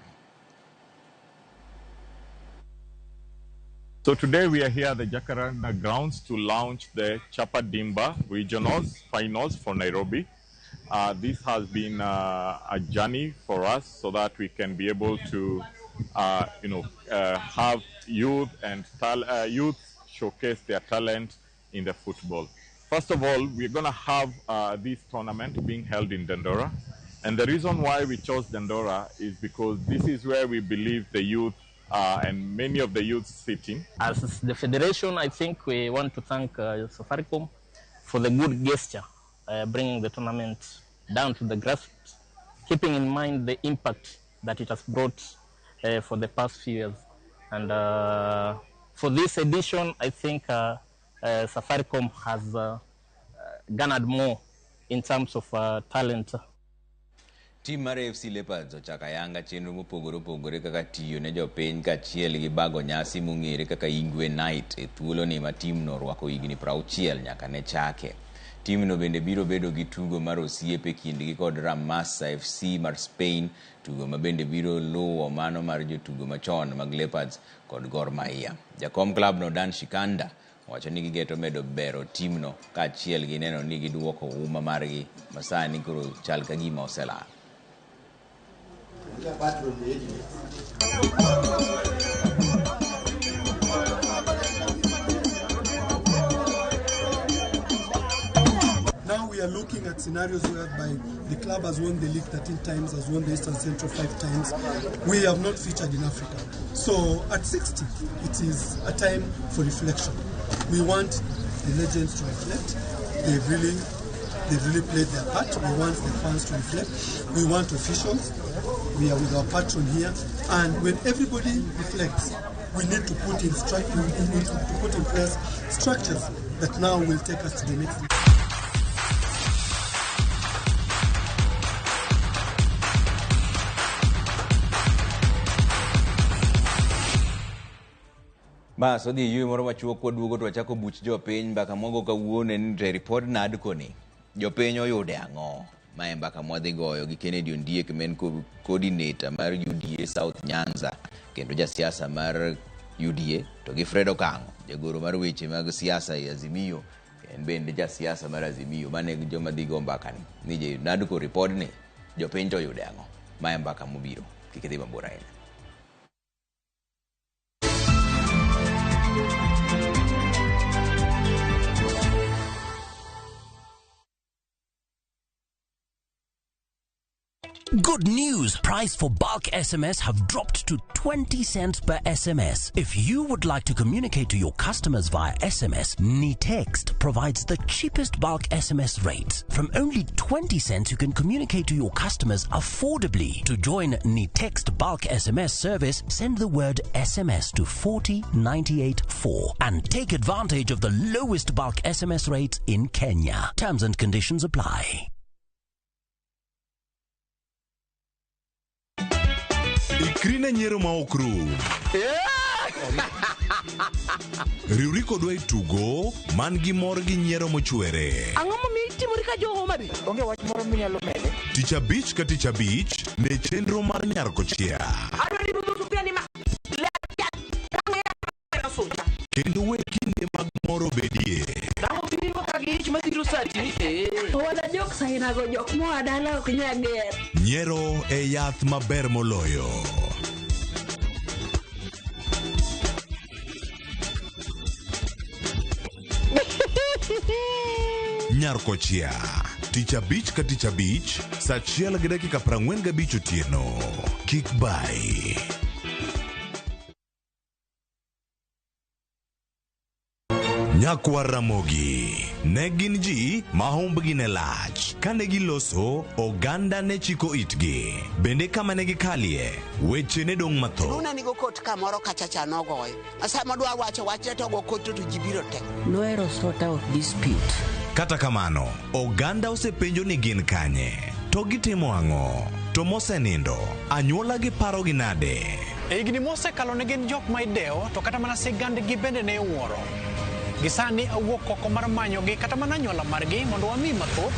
So today we are here at the Jacaranda grounds to launch the Chapa Dimba Regionals Finals for Nairobi. This has been a journey for us so that we can be able to, have youth and youth showcase their talent in the football. First of all, we're going to have this tournament being held in Dandora. And the reason why we chose Dandora is because this is where we believe the youth and many of the youth sitting. As the federation, I think we want to thank Safaricom for the good gesture, bringing the tournament down to the grassroots, keeping in mind the impact that it has brought for the past few years. And for this edition, I think Safaricom has garnered more in terms of talent. Tim mar AFC Leopards ochako ayanga chenro mopogore opogore kaka tiyo ne jopiny kaachiel gi bago nyasi mong'ere kaka Ingwe Night e thuoloni ma timno orwako higni 60 nyaka ne chake. Timno bende biro bedo gi tugo mar osiep e kindgi kod Ramassa FC mar Spain, tugo ma bende biro luwo mano mar jotugo machon mag Leopards kod Gor Mahia. Jakom klabno Dan Shikanda owacho ni gigeto medo bero timno kaachiel gi neno ni giduoko huma margi masani koro chal ka gima oselal. Now we are looking at scenarios whereby the club has won the league 13 times, has won the Eastern Central 5 times. We have not featured in Africa. So at 60, it is a time for reflection. We want the legends to reflect. They've really played their part. We want the fans to reflect. We want officials. We are with our patron here. And when everybody reflects, we need to put in place structures that now will take us to the next level. Bas, wadhi e yueyo moro machuok waduogo to wachako buch jopiny. Mbaka mwago kawuono en ni ripod NADCO ni jopiny oyude ang'o? Ma e mbaka mwadhi goyo gi Kennedy Ondiek ma en coordinator mar UDA South Nyanza kendo jasiasa mar UDA, to gi Fred Okang'o jagoro mar weche mag siasa e Azimio, en bende jasiasa mar Azimio. Mano e joma dhi go mbaka ni ni NADCO ripod ni jopiny to oyude ang'o? Ma e mbaka mobiro, kik idhi mabor ahinya. Good news! Price for bulk SMS have dropped to 20 cents per SMS. If you would like to communicate to your customers via SMS, Nitext provides the cheapest bulk SMS rates. From only 20 cents, you can communicate to your customers affordably. To join Nitext bulk SMS service, send the word SMS to 40984 and take advantage of the lowest bulk SMS rates in Kenya. Terms and conditions apply. Ikri ne nyiero ma ok rum. Riwri kodwa e tugo man gi mor gi nyiero mochwere. Ang'o momiyo itimori ka jo Homa Bay? Onge wach moro minyalo mede. Tich abich ka tich abich ne chenro mar Nyar Kochia. Adwaro ni budho sufuria ni ma. Kendo we kinde mag mor obedie. Wana jok sainago jok moa dala ok nyal ger. Nyiero e yath maber moloyo. Nyar Kochia, tich abich ka tich abich, saa 1:45 otieno. Kik bai. Nyakwar Ramogi ne gin ji ma humbgi ne lach. Kane giloso, oganda ne chiko itgi. Bende kama ne gikalie, weche ne dong' mathoth. Luna nigo kot kamoro kacha cha nogoyo. Sama dwa wacho wachne to go kot to ji biro te. Nohero sort out dispute. Kata kamano, oganda osepenjo ni gin kanye, to gitimo ang'o, to mosenindo, anyuola gi paro gi nade. E higni mosekalo ne gin jok ma idewo, to kata mana sigandgi bende ne iwuoro. Gisani awuok oko mar manyogi kata mana anyuola margi mondo wami mathoth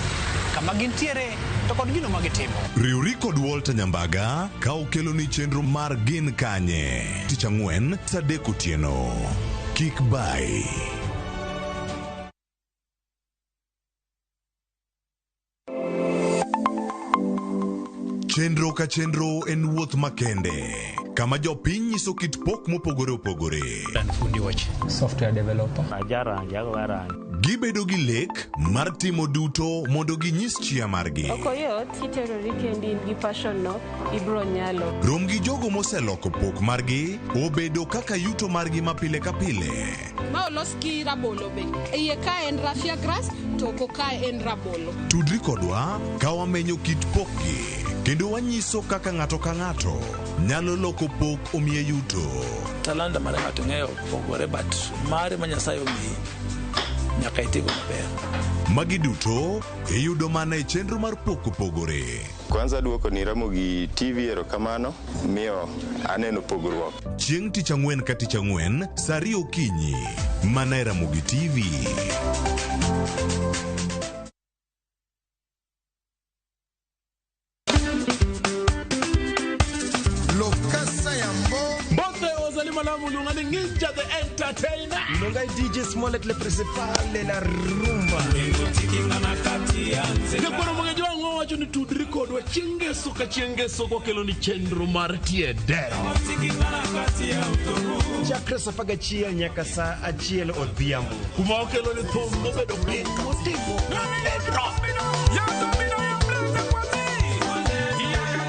kama gintiere to kod gino ma gitimo. Riwri kod Walter Nyambaga ka okeloni chenro mar Gin Kanye. Tich ang'wen, saa 3 otieno. Kik bai. Chenro ka chenro en wuoth makende, kama jopiny nyiso kit pok mopogore opogore. Fundi weche. Software developer. Gibedo gi lek mar timo duto mondo ginyis chia margi. Ok oyot, kiterori kendi in gi passion no, ibro nyalo. Rom gi jogo moseloko pok margi obedo kaka yuto margi ma pile ka pile. Ma olos gi rabolo be. Iye ka en raffia grass, to oko ka en rabolo. Tudri kodwa ka wamenyo kit pokgi kendo wanyiso kaka ng'ato ka ng'ato nyalo loko pok omiye yuto. Talanta mar ng'ato ng'eyo pogore, but mare ma Nyasaye omiyi Nyaka itigo maber. Magi duto iyudo mana e chenro mar Pok Opogore. Kwanza duoko ni Ramogi TV erokamano miyo aneno pogruok. Chieng' tich ang'wen ka tich ang'wen sa 2 okinyi mana e Ramogi TV. Mbote ozali malamu lungani Ninja the Entertainer. Longai DJ Smollett le principal de la rumba. Nyakwaro mage jwang'o wacho ni tudri kodwa chieng' ngeso ka chieng' ngeso kokelo ni chenro mar tie dero. Chakre saa 11 nyaka saa 1 odhiambo. Kuma okelo ni thum mobedo piny motimo pedro.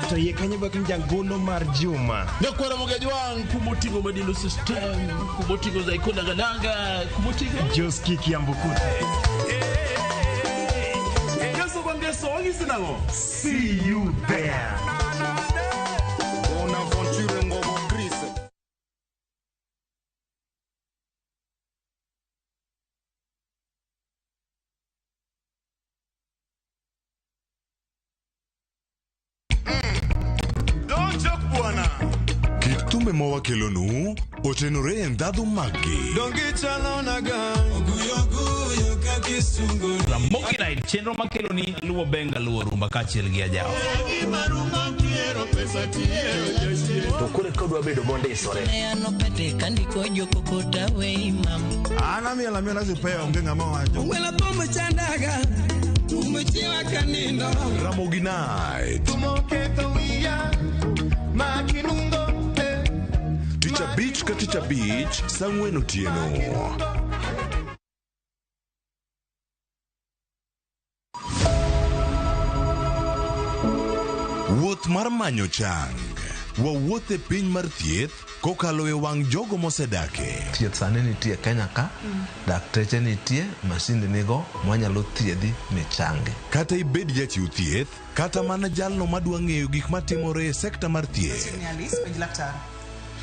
To yie kanyo bak jangolo mar Juma. Nyakwaro mage jwang' kumoting'o Madilo System, kumoting'o Zaiko Dangadanga, kumoting'o Joski Kiambukuta. Ngeso kwa ngeso wang'isi nang'o? See you there. Bonaventure Ngobo Chris. Don't joke bwana. Kit thumbe mawakelonu otenore e ndhadhu maggi. Ramogi Night, chenro makelo ni luwo benga luwo rumba kaachiel gi ajawa. To koro kodwa bedo mondisore. An amiel amiela sipea onge ng'ama wacho. Ramogi Night. Tich abich ka tich abich saa 4 otieno. Wuoth mar manyo chang. Wawuoth e piny mar thieth kokalo e wang' jogo mosedake. Thieth sani nitie Kenya ka, dakteche nitie, masinde nigo mwanyalo thiedhi michangi. Kata ibed jachiw thieth, kata mana jalno madwa ng'eyo gik matimore e sekta mar thieth.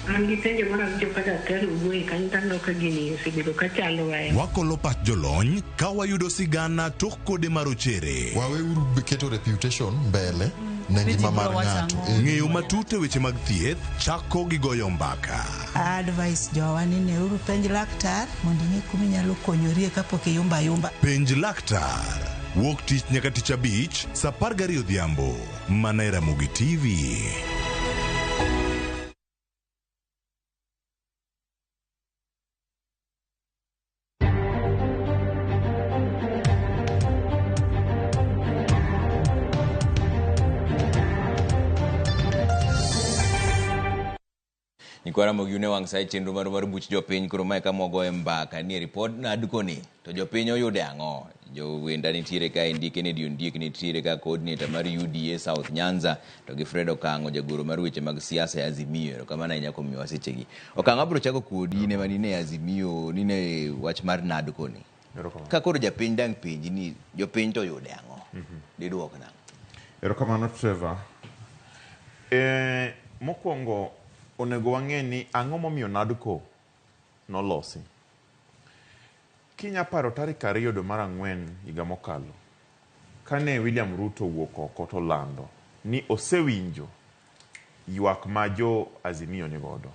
An gi penjo moro awinjo ka daktari owuoye kanyo to aneno ka gini osebedo ka chando wa. Wakolo pach jolony ka wayudo sigana tok kode marochere. Waweuru keto reputation mbele ne ngima mar ng'ato. Ng'eyo matut e weche mag thieth chako gi goyo mbaka. Advice jowa ni neuru penj laktar mondo ing'e kuma inyalo konyorie kapok iyumba ayumba. Penj laktar. Wuok tich nyaka tich abich saa 12 odhiambo mana e Ramogi TV. Nyikwa Ramogi une wang' sa e chenro mar buch jopiny koro mae kama wagoye mbaka ni e ripod NADCO ni to jopiny oyude ang'o? Jowenda nitiere ka endi Kennedy Ondiek nitiere ka coordinator mar UDA South Nyanza to gi Fred Okang'o jagoro mar weche mag siasa e Azimio. Erokamano ahinya kuom miyowa sechegi. Okang'o abiro chako kodi in ema nine Azimio nine wach mar NADCO ni. Ka koro japiny dang' penji ni jopiny to oyude ang'o? Diduok nang'o? Erokamano Trevor. Mokwongo onego wang'e ni ang'o momiyo NADCO nolosi. Kinya paro tarik 2 dwe mar 4 higa mokalo, kane William Ruto owuok oko to lando ni osewinjo ywak ma jo Azimio ni godo,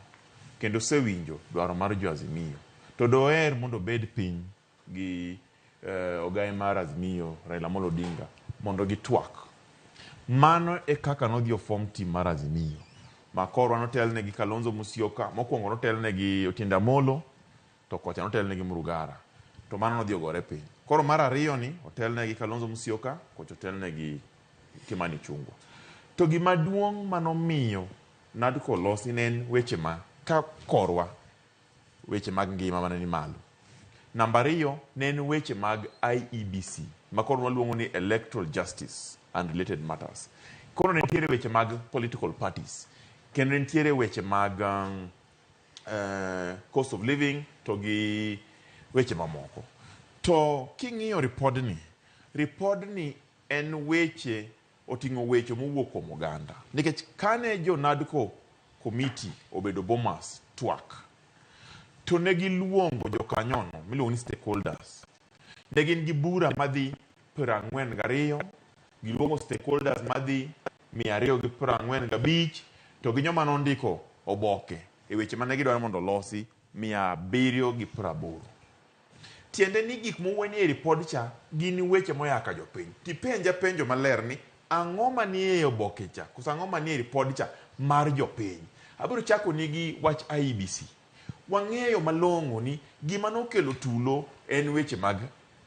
kendo osewinjo dwaro mar jo Azimio, to doher mondo obed piny gi ogaye mar Azimio Raila Amolo Odinga mondo gitwak. Mano e kaka nodhi ofom team mar Azimio. Makorwa notelne gi Kalonzo Musyoka, mokwongo notelne gi Otiende Amolo, to kocha notelne gi Murugara. To mano nodhi ogore piny. Koro mar ariyo ni otelne gi Kalonzo Musyoka, kocha otelne gi Kimani Ichung'wa. To gima duong' manomiyo NADCO losi ne en weche ma ka korwa weche mag ngima mane ni malo. Namba 2 ne en weche mag IEBC, ma koro waluongo ni Electoral Justice and Related Matters. Koro ne nitiere weche mag political parties, kendo ne nitiere weche mag cost of living to gi weche mamoko. To king'iyo ripodni en weche oting'o weche mowuok kuom oganda. Nikech kane jo NADCO committee obedo Bomas twak, to ne giluongo jokanyono miluongo ni stakeholders. Ne gin gi bura madhi 42, giluongo stakeholders madhi 245, to gi joma nondiko oboke e weche mane gidwaro mondo olosi 780. Tiende ni gik mowuo ni e ripod cha gin weche moya ka jopiny. Tipenja penjo maler ni ang'o manie oboke cha koso ang'o manie ripod cha mar jopiny. Abiro chako ni gi wach IEBC. Wang'eyo malong'o ni gima nokelo tulo en weche mag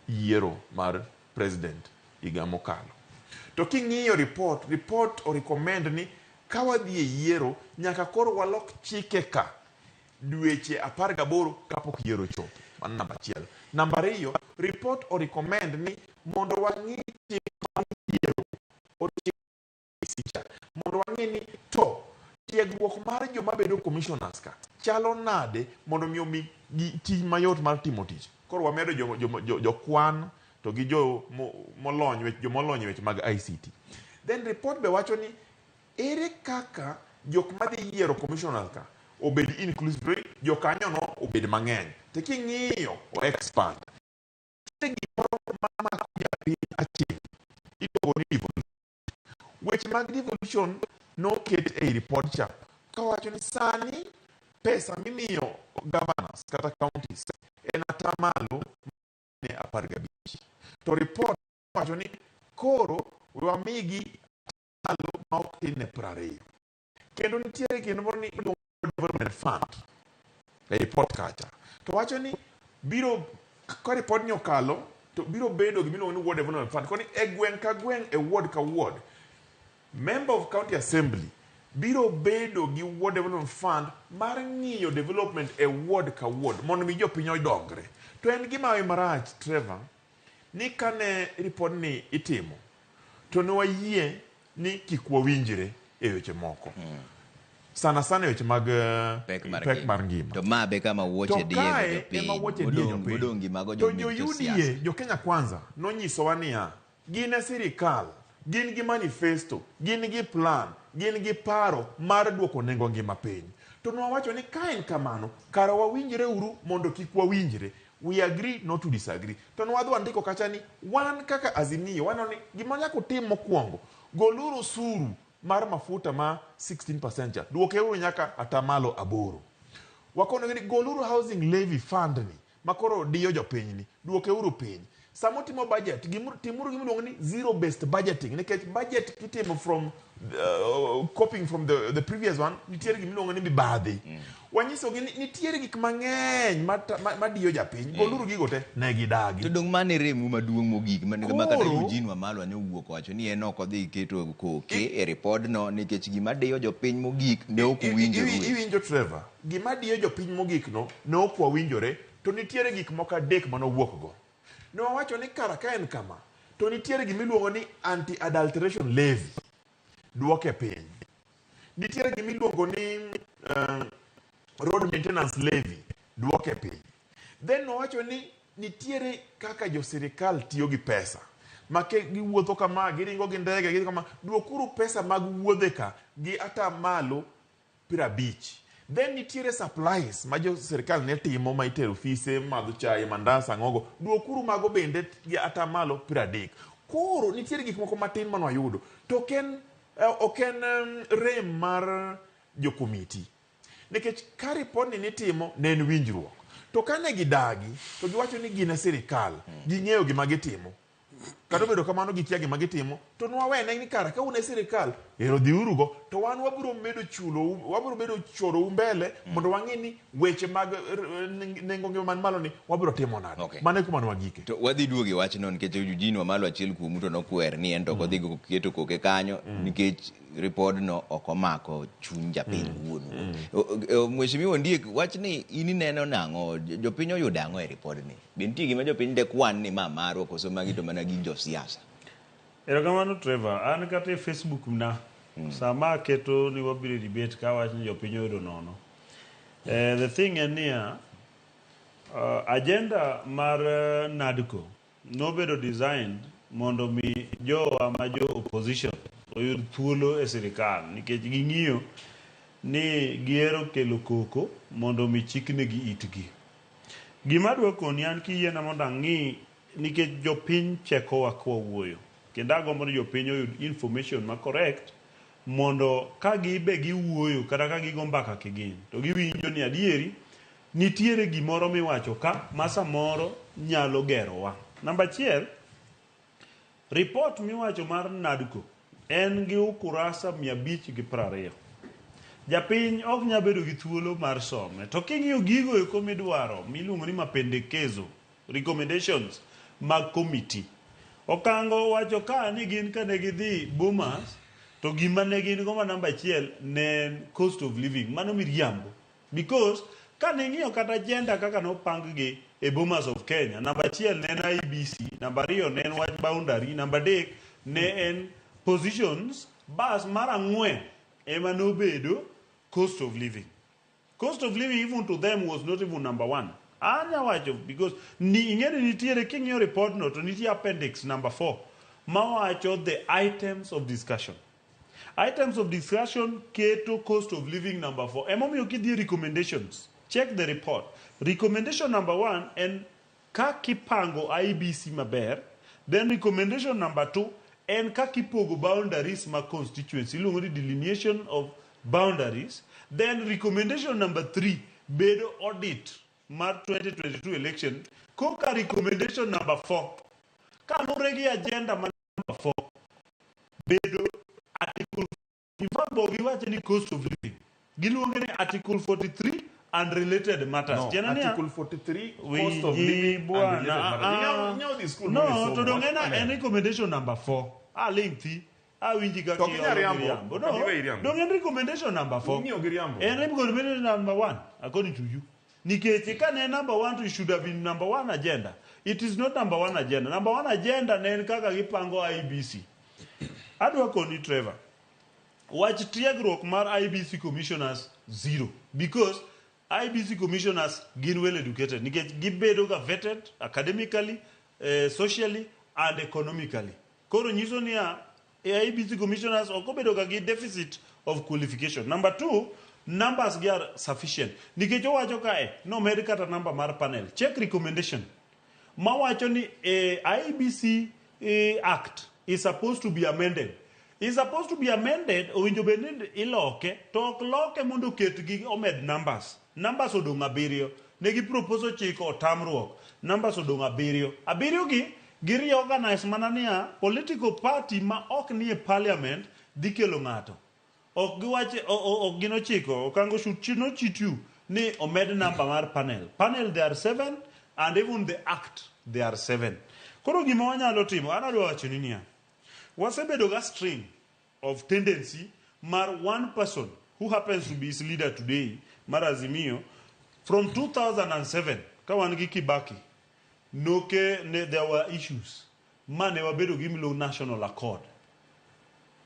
yiero mar president higa mokalo. To king'iyo report, report o recommend ni ka wadhi e yiero nyaka koro walok chike ka dweche 18 kapok yiero ochopo. Mano namba achiel. Namba ariyo, report o recommend ni mondo wang'i chik mar yiero mondo wang'e ni to tiegruok mar joma bedo commissioners ka chalo nade mondo mi omi gi tich mayot mar timo tich. Koro wamedo jokwan to gi jo molony weche jomolony e weche mag ICT. Then report be wacho ni ere kaka jok madhi yiero commissioners ka obed inclusive, jokanyo no obed mang'eny. To king'iyo o expand. Nitie gimoro mamako japiny aching' iluongo ni devolution. Weche mag devolution noket ei report cha kawacho ni sani pesa mimiyo governors kata counties en atamalo ne 15. To report wacho ni koro we wamigi atamalo ma ok tin ne 20. Kendo nitiere kendo moro ni iluongo ni development fund e report kacha. To wacho ni biro ka report ni okalo to biro bedo gima iluongo ni ward development fund. Koni e gweng' ka gweng' e ward ka ward member of county assembly biro bedo gi ward development fund mar ng'iyo development e ward ka ward mondo mi jopiny odongre. To en gima marach Trevor ni kane report ni itimo to ne wayie ni kik wawinjre e weche moko. Sana sana e weche mag Pek mar pek mar ngima. To ma be kama wuoche To diego kae jopiny. ema wuoche diye jopiny. Modong' gi mago To jo jo UDA, jo Kenya Kwanza nonyisowa niya, gin e sirikal, gin gi manifesto, gin gi plan, gin gi paro mar duoko nengo ngima piny. To nwawacho ni ka en kamano, kara wawinjre uru mondo kik wawinjre. We agree not to disagree. To nwadhi wandiko kacha ni wan kaka Azimio waneno ni gima nyaka utim mokwongo, goluru osuru mar mafuta ma 16% cha, duokeuru nyaka atamalo 8. Wakonogi ni goluru housing levy fund ni makoro diyo jopiny ni, duokeuru piny. Sama utimo budget, timuru gima iluongo ni zero based budgeting nikech budget kitimo from copying from the previous one, nitiere gima iluongo ni mibadhi. Wanyisogi ni nitiere gik mang'eny madiyo japiny, goluru gigo te, ne gidagi. To dong' mane remu maduong' mogik ma kata Eugene Wamalwa ne owuok owacho ni en ok odhi keto koke e ripodno nikech gima diyo jopiny mogik ne ok uwinjoru. Iwinjo Trevor, gima diyo jopiny mogik no ne ok wawinjore to nitiere gik moko adek manowuok go. Ne wawacho ni kara ka en kama, to nitiere gima iluongo ni anti-adulteration levy, duoke piny. Nitiere gima iluongo ni road maintenance levy, duoke piny. Then nowacho ni nitiere kaka jo sirikal tiyo gi pesa. Ma ke giwuotho kama, giringo gi ndege, giringo kama, duokuru pesa mag wuodhe ka gi atamalo 50. Then nitiere supplies ma jo sirikal ne timo ma itero ofise, madho chai, mandas, ang'ogo. Duokuru mago bende gi atamalo 30. Koro nitiere gik moko matin mane wayudo. To ok en rem mar jo komiti. Nikech ka report ni nitimo ne en winjruok. To kane gidagi, to giwacho ni gin e sirikal, ging'eyo gima gitimo. Kata obedo kamano gikia gima gitimo, to nwawene ni kara ka un e sirikal, ero dhiurugo, to wan wabiro medo chulo, wabiro bedo chorou mbele mondo wang'e ni weche mag nengo ngima man malo ni wabiro timo nade. Mano e kuma ne wagike. To wadhi duogo e wachno nikech Eugene Wamalwa achiel kuomu to nokwer ni en to ok odhi keto koke kanyo nikech ripodno ok omako chuny japiny wuon. Mheshimiwa Ondiek, wachni in ineno nang'o? Jopiny oyudo ang'o e ripodni? Be nitie gima jopiny de kwan ni ma marwa koso magi to mana gin josiasa? Erokamano Trevor, an kata e Facebook na sama aketo ni wabiro e debate ka awach ni jopiny oyudo nono. The thing en niya, agenda mar NADCO nobedo designed mondo mi jowa ma jo opposition oyud thuolo e sirikal nikech ging'iyo ni gihero kelo koko mondo mi chiknegi itgi. Gima adwa koni an kiyiena mondo ang'i nikech jopiny chekowa kwawuoyo kendo agombo ni jopiny oyud information ma correct mondo ka gibe giwuoyo kata ka gigo mbaka kigin to giwinjo ni adieri nitiere gimoro miwacho ka ma samoro nyalo gerowa. Namba achiel, report miwacho mar NADCO en gi ukurasa 520. Japiny ok nyal bedo gi thuolo mar some. To king'iyo gigo eko midwaro miluongo ni mapendekezo, recommendations mag committee. Okango owacho ka ni gin kane gidhi Bomas to gima ne gin go ma namba achiel ne en cost of living. Mano miriambo. Because kane ing'iyo kata agenda kaka nopang gi e Bomas of Kenya, namba achiel ne en IEBC, namba ariyo ne en wach boundary, namba adek ne en positions, bas mar ang'wen ema nobedo cost of living. Cost of living even to them was not even number one. Anya wacho because ni ing'e ni nitiere king'iyo report no to nitie appendix number 4 mawacho the items of discussion. Items of discussion keto cost of living number 4. Emomiyo kidhi e recommendations, check the report. Recommendation number 1 en kaka ipango IEBC maber. Then recommendation number 2 en kaka ipogo boundaries mag constituency, iluongo ni delineation of boundaries. Then recommendation number 3 bedo audit mar 2022 election. Koka recommendation number 4 kalure gi agenda ma number 4 bedo article. In fact, bo giwacho ni cost of living, giluonge ni article 43 and related matters. No, Tiende niya- Article 43, cost of living and Bwana, related matters. ah, Inyalo dhi school no, mondo to isom dong' en wach. en recommendation number 4. Aling thi. Awinji kaka To ok inyal iolo riambo, miriambo. ok No, iwe iriambo. dong' en recommendation number 4. Ing'iyo gi riambo. En recommendation number 1 according to you. Nikech ka ne number 1 to it should have been number 1 agenda. It is not number 1 agenda. Number 1 agenda ne en kaka gipango IEBC. Adwa koni Trevor. Wach tiegruok mar IEBC commissioners zero because IEBC commissioners gin well educated nikech gibedo ga vetted academically, socially and economically. Koro nyiso niya IEBC commissioners ok obedo ga gi deficit of qualification. Number 2, numbers gi are sufficient. Nikech owacho kae nomed kata number mar panel. Check recommendation mawacho ni IEBC Act is supposed to be amended. Is supposed to be amended, owinjo bed ni iloke, to ok loke mondo oketgi omed numbers. Numbers odong' abiriyo. Ne gi propose ochiko otamruok. Numbers odong' abiriyo. Abiriyo gi, gi reorganize mana niya, political party ma ok nie parliament dhi kelo ng'ato. Ok giwach, ok gin ochiko, Okango should not cheat you ni omed number mar panel. Panel they are 7 and even the act they are 7. Koro gima wanyalo timo, an adwa wacho ni niya, wasebedo ga string of tendency mar one person who happens to be his leader today, mar Azimio, from 2007, ka wan gi Kibaki, noke ne, there were issues ma ne wabedo gi miluongo National Accord.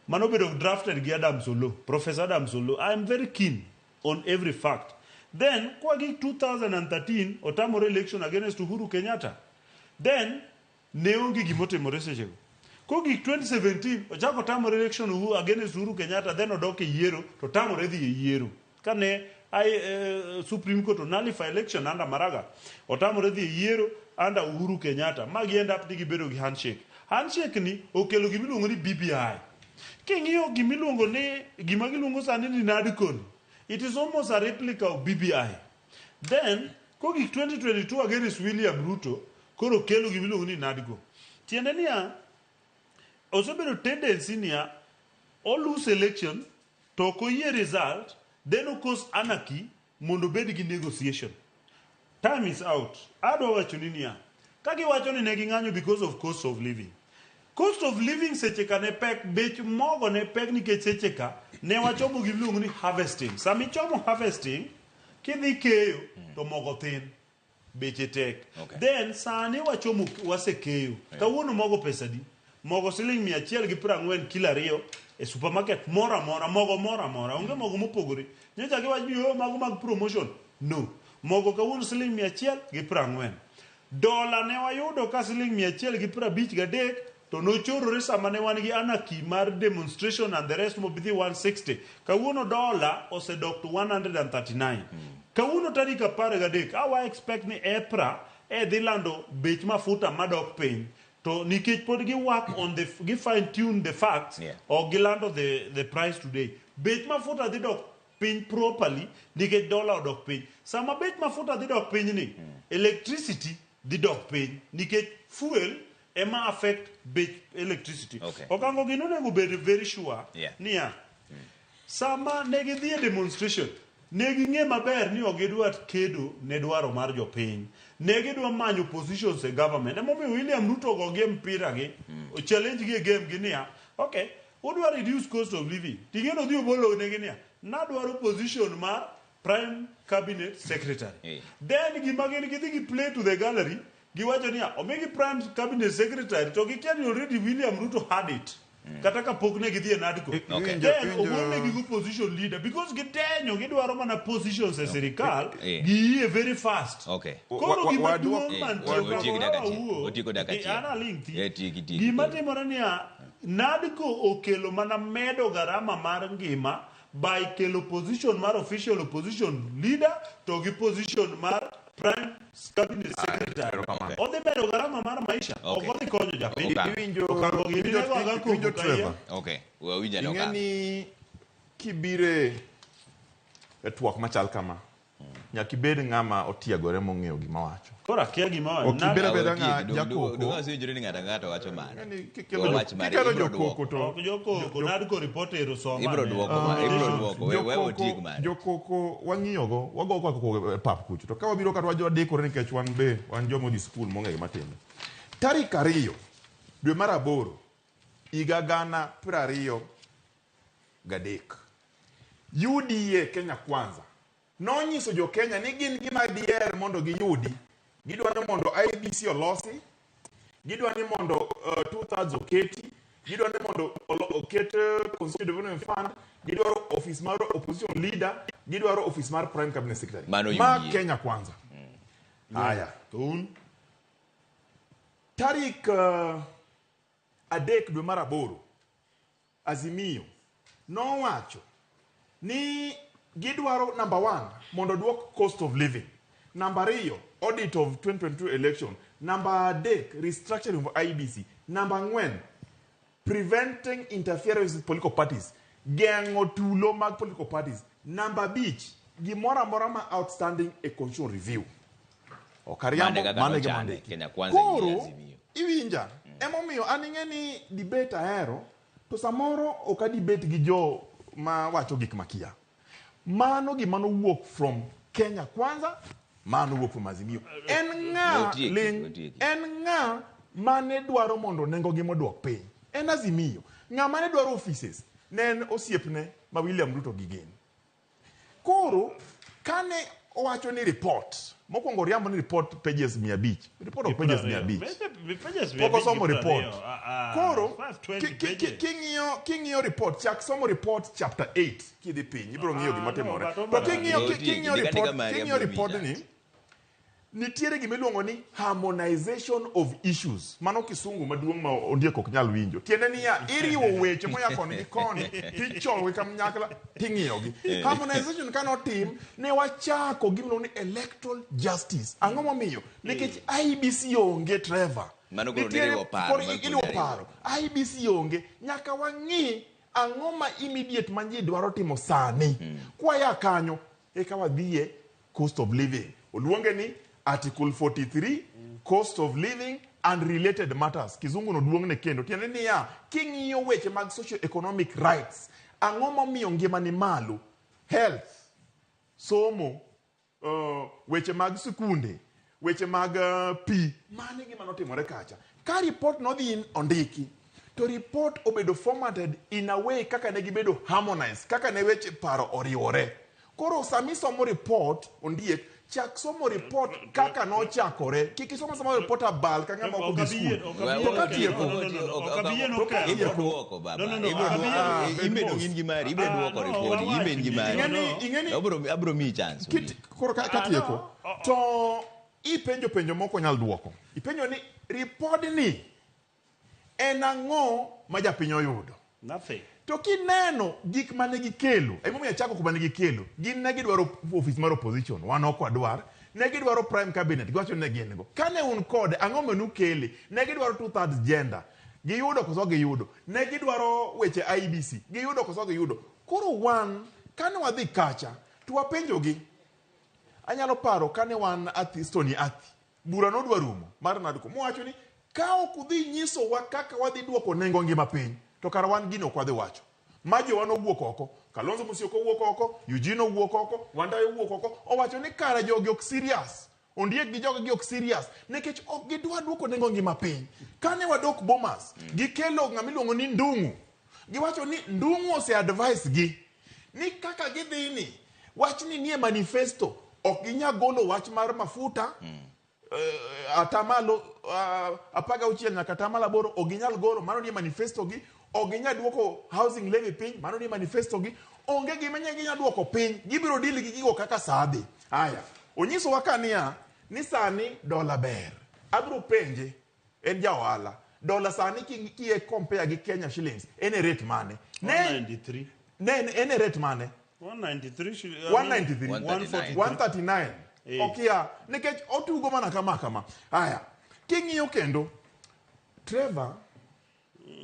Mano obedo drafted gi Adams Oloo, Professor Adams Oloo. I am very keen on every fact. Then, kwa gi 2013, otamore election against Uhuru Kenyatta. Then, ne onge gimotimore sechego. Kogik 2017, ochako otamore election against Uhuru Kenyatta, then odok e yiero, to otamore dhi e yiero. Kane Supreme Court nullify election under Maraga, otamore dhi e yiero under Uhuru Kenyatta. Ma gi end up ni gibedo gi handshake. Handshake ni okelo gimiluongo ni BBI. King'iyo gimiluongo ni, gima giluongo sani ni NADCO ni, it is almost a replica of BBI. Then, kogik 2022 against William Ruto, koro kelo gimiluongo ni NADCO. Tiende niya, osebedo tendency niya, o lose election, to ok oyie result, then o cause anarchy mondo obed gi negotiation. Time is out. Adwa wacho ni niya, ka giwacho ni ne ging'anyo because of cost of living. Cost of living seche ka ne pek, bech mogo ne pek nikech seche ka ne wachomo gimiluongo ni harvesting. Sama ichomo harvesting, kidhi keyo to mogo thin, beche tek. Then sani wachomo wasekeyo. Kawuono mogo pesa adi? Mogo siling 140 kilo 2 e supermarket moro amora, mogo moro amora, onge mogo mopogore. Nyocha giwacho ni oh, mago mag promotion. No. Mogo kawuono siling 140. Dola ne wayudo ka siling 153 to nochorore sama ne wan gi anarchy mar demonstration and the rest mobidhi 160. Kawuono dola osedok to 139. Kawuono tarik 13, awa expect ni EPRA e dhi lando bech mafuta madok piny to nikech pod gi work on the gi fine tune the facts ok gilando the price today. Bech mafuta dhi dok piny properly nikech dollar odok piny. Sama bech mafuta dhi dok piny ni, electricity dhi dok piny nikech fuel ema affect bech electricity. Okango gino onego bed very sure niya, sama ne gidhi e demonstration, ne ging'e maber ni ok gidwa kedo ne dwaro mar jopiny. Ne gidwa manyo positions e government. Emomiyo William Ruto ogogi e mpira gi, o challenge gi e game gi niya, okay, udwa reduce cost of living. Ting'eno odhi obolo negi niya, nadwaro position mar prime cabinet secretary. Then gima gin gidhi gi play to the gallery, giwacho niya, omigi prime cabinet secretary to gikia ni already William Ruto had it. Kata kapok ne gidhi e NADCO. Then ogolnegi go position leader because gitenyo gidwaro mana positions e sirikal giyie very fast. Koro gima duong' mantie Otieko dakika achiel. an aling' thi. Tieki, tieki. Gima timore niya, NADCO okelo mana medo garama mar ngima by kelo position mar official opposition leader to gi position mar prime cabinet secretary. Odhi medo garama mar maisha, ok odhi konyo japiny. Okango gini nego aga koko Iwinjo ka Trevor? Okay. Wawinjo ane Ing'e Okang'o. ni kibire e twak machal kama, nyaka ibed ng'ama otiegore mong'eyo gima wacho. Koro akia gima Ok ibed abeda ng'a jakoko. Donge wasewinjore ni ng'ato ang'ato wacho mare. Kikelo Wach mare, kikelo ibiro jokoko duoko. to Ok jokoko, NADCO report ero soma. Ibiro ane. duoko ma, ibiro duoko. We we otiek mare. Jokoko wang'iyogo, wago koko e pap kucho. To ka wabiro kata wadikore nikech wan be wan joma odhi skul mong'eyo gima timre. Tarik 2 dwe mar 8 higa 2023 UDA Kenya Kwanza nonyiso jo Kenya ni gin gima diher mondo giyudi. Gidwa ni mondo IEBC olosi, gidwa ni mondo 2/3 oketi, gidwa ni mondo oket Constitutional Development Fund, gidwaro office mar opposition leader, gidwaro office mar prime cabinet secretary. Mano Ma UDA. Kenya Kwanza. Haya. Tarik 3 dwe mar 8 Azimio nowacho ni gidwaro number 1 mondo duok cost of living, number 2 audit of 2022 election, number 3 restructuring of IEBC, number 4 preventing interference with political parties, geng'o tulo mag political parties, number 5 gimoro amora ma outstanding e constitutional review. Ok ariambo, Mane kaka mano e gima nochane, ondiki. Kenya Kwanza gi Koro Azimio. iwinja, emomiyo an ing'e ni debate ahero, to samoro ok adebate gi jo ma wacho gik makia. Mano gima nowuok from Kenya Kwanza, mano wuok from Azimio. En ng'a Otieki, ling, otieki. en ng'a mane dwaro mondo nengo gi moduok piny? En Azimio. Ng'a mane dwaro offices? Ne en osiepne ma William Ruto gi gin. Koro kane owacho ni report, mokwongo oriambo ni report pages 500. Report ok pages 500. Pages Pok osomo report. 520, Koro 520 pages. king'iyo report, chak somo report chapter 8 kidhi piny, ibiro ng'iyo gima timore. but To Omar- Otieki, king'iyo ndika report, ndika mari, king'iyo abiro report miyi ni nitiere gima iluongo ni harmonization of issues. Mano kisungu maduong' ma ondiek ok nyal winjo. Tiende niya, iriwo weche moya koni gi koni, tichokogi kanyakla, ting'iyogi. Harmonization ka notim, ne wachako gima iluongo ni electoral justice. Ang'o momiyo? Nikech IEBC onge, Trevor. Mano koro Nitiere- niriwo paro, koro mano koro iriwo niriwo. paro. IEBC onge, nyaka wang'i ang'o ma immediate ma ji dwaro timo sani. Kwaya kanyo, eka wadhiye cost of living. Oluonge ni Article 43, cost of living and related matters. Kizungu no duong'ne kendo. Tiende niya, king'iyo weche mag socio-economic rights, ang'o momiyo ngima ni malo? Health, somo, weche mag sikunde, weche mag pi. Mano e gima notimore kacha. Ka report nodhi ondiki, to report obedo formatted in a way kaka ne gibedo harmonized, kaka ne weche paro oriwore. Koro sami somo report, ondiek, chak somo report kaka nochakore. Kik isom asoma report abal ka ng'ama ok odhi skul. To ka tieko, Ibiro duoko baba. Ibiro duoko. Ibedo in gi mari, ibiro duoko report, ibe in gi mari. Abiro miyi chance. Koro katieko, to ipenjo penjo moko nyal duoko. Ipenjo ni report ni en ang'o ma japiny oyudo? Nothing. To kineno gik mane gikelo, emomiyo achako kuma ne gikelo, gin ne gidwaro office mar opposition, wan ok wadwar. Ne gidwaro prime cabinet, giwacho ni ne gin go. Kane un kode, ang'o manukele? Ne gidwaro 2/3 gender. Giyudo koso giyudo. Ne gidwaro weche IEBC. Giyudo koso giyudo. Koro wan, kane wadhi kacha, to wapenjogi. Anyalo paro kane wan Athi, Stony Athi, bura nodwa rumo mar NADCO. Mowacho ni, ka ok udhi nyisowa kaka wadhi duoko nengo ngima piny, to kara wan gino ok wadhi wacho. Ma jowa nowuok oko. Kalonzo Musyoka owuok oko, Eugene owuok oko, Wandayi owuok oko, owacho ni kara jogi ok serious. Ondiek gi jogi ok serious nikech ok gidwa duoko nengo ngima piny. Kane wadok Bomas, gikelo ng'ama iluongo ni Ndung'u. Giwacho ni Ndung'u ose advise gi ni kaka gidhi ni wachni nie manifesto ok ginyal golo wach mar mafuta atamalo 16 nyaka atamalo 8 ok ginyal golo, mano nie manifesto gi. Ok ginyal duoko housing levy piny, mano nie manifesto gi. Onge gima ginyal duoko piny, gibiro deal gi gigo kaka saa dhi. Aya, onyisowa ka niya ni sani dola ber. Abiro penje, en ja ohala. Dola sani ki compare gi Kenya shillings, en e rate mane? Ne 193. Ne en e rate mane? 193. 193. 143. 139. Okia, nikech otugo mana kama kama. Aya, king'iyo kendo, Trevor,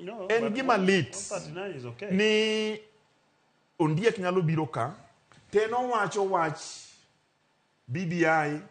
No, en but gima lit 139 is okay. ni Ondiek nyalo biro ka, to en owacho wach BBI,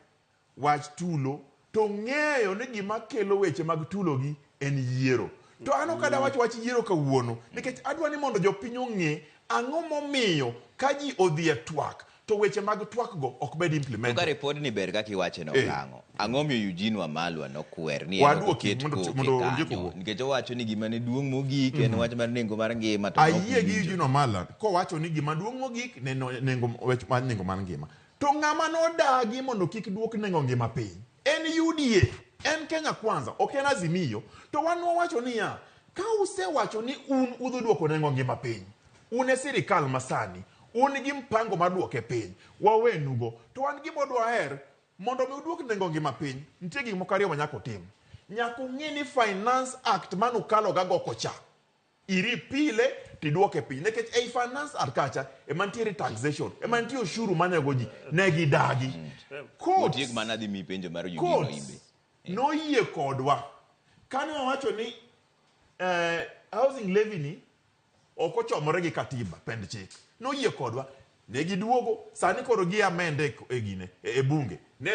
wach tulo, to ng'eyo ni gima kelo weche mag tulo gi en yiero. To an ok adawach wach yiero kawuono, nikech adwa ni mondo jopiny ong'e ang'o momiyo ka ji odhi e twak, to weche mag twak go ok bed implemented. To ka report ni ber kaka iwache no kang'o? Ang'o miyo Eugene Wamalwa nokwer ni en ok Waduoki oket koke mondo Ondiek kanyo? owuo. Nikech owacho ni gima ne duong' mogik en wach mar nengo mar ngima to nok Ayie gi winjo. Eugene Wamalwa kowacho ni gima duong' mogik ne nengo wach mar nengo mar ngima. To ng'ama nodagi mondo kik duok nengo ngima piny en UDA, en Kenya Kwanza, ok en Azimio. To wan wawacho niya, ka usewacho ni un udhi duoko nengo ngima piny, un e sirikal masani, un gi mpango mar duoke piny, wawenugo. To wan gima wadwaher mondo mi uduok nengo ngima piny, nitie gik moko ariyo ma nyaka utim. Nyaka ung'e ni Finance Act manukalo ga goko cha, iripile tiduoke piny. Nikech ei Finance Act kacha, ema nitiere taxation, ema nitie ushuru manego ji, ne gidagi. Courts, Otiek mana dhi miyi penjo mar Eugene courts Oimbe. noyie kodwa. Kane wawacho ni housing levy ni ok ochomore gi katiba pend chik. Noyie kodwa. Ne giduogo, sani koro gi amende e gine, e bunge. Ne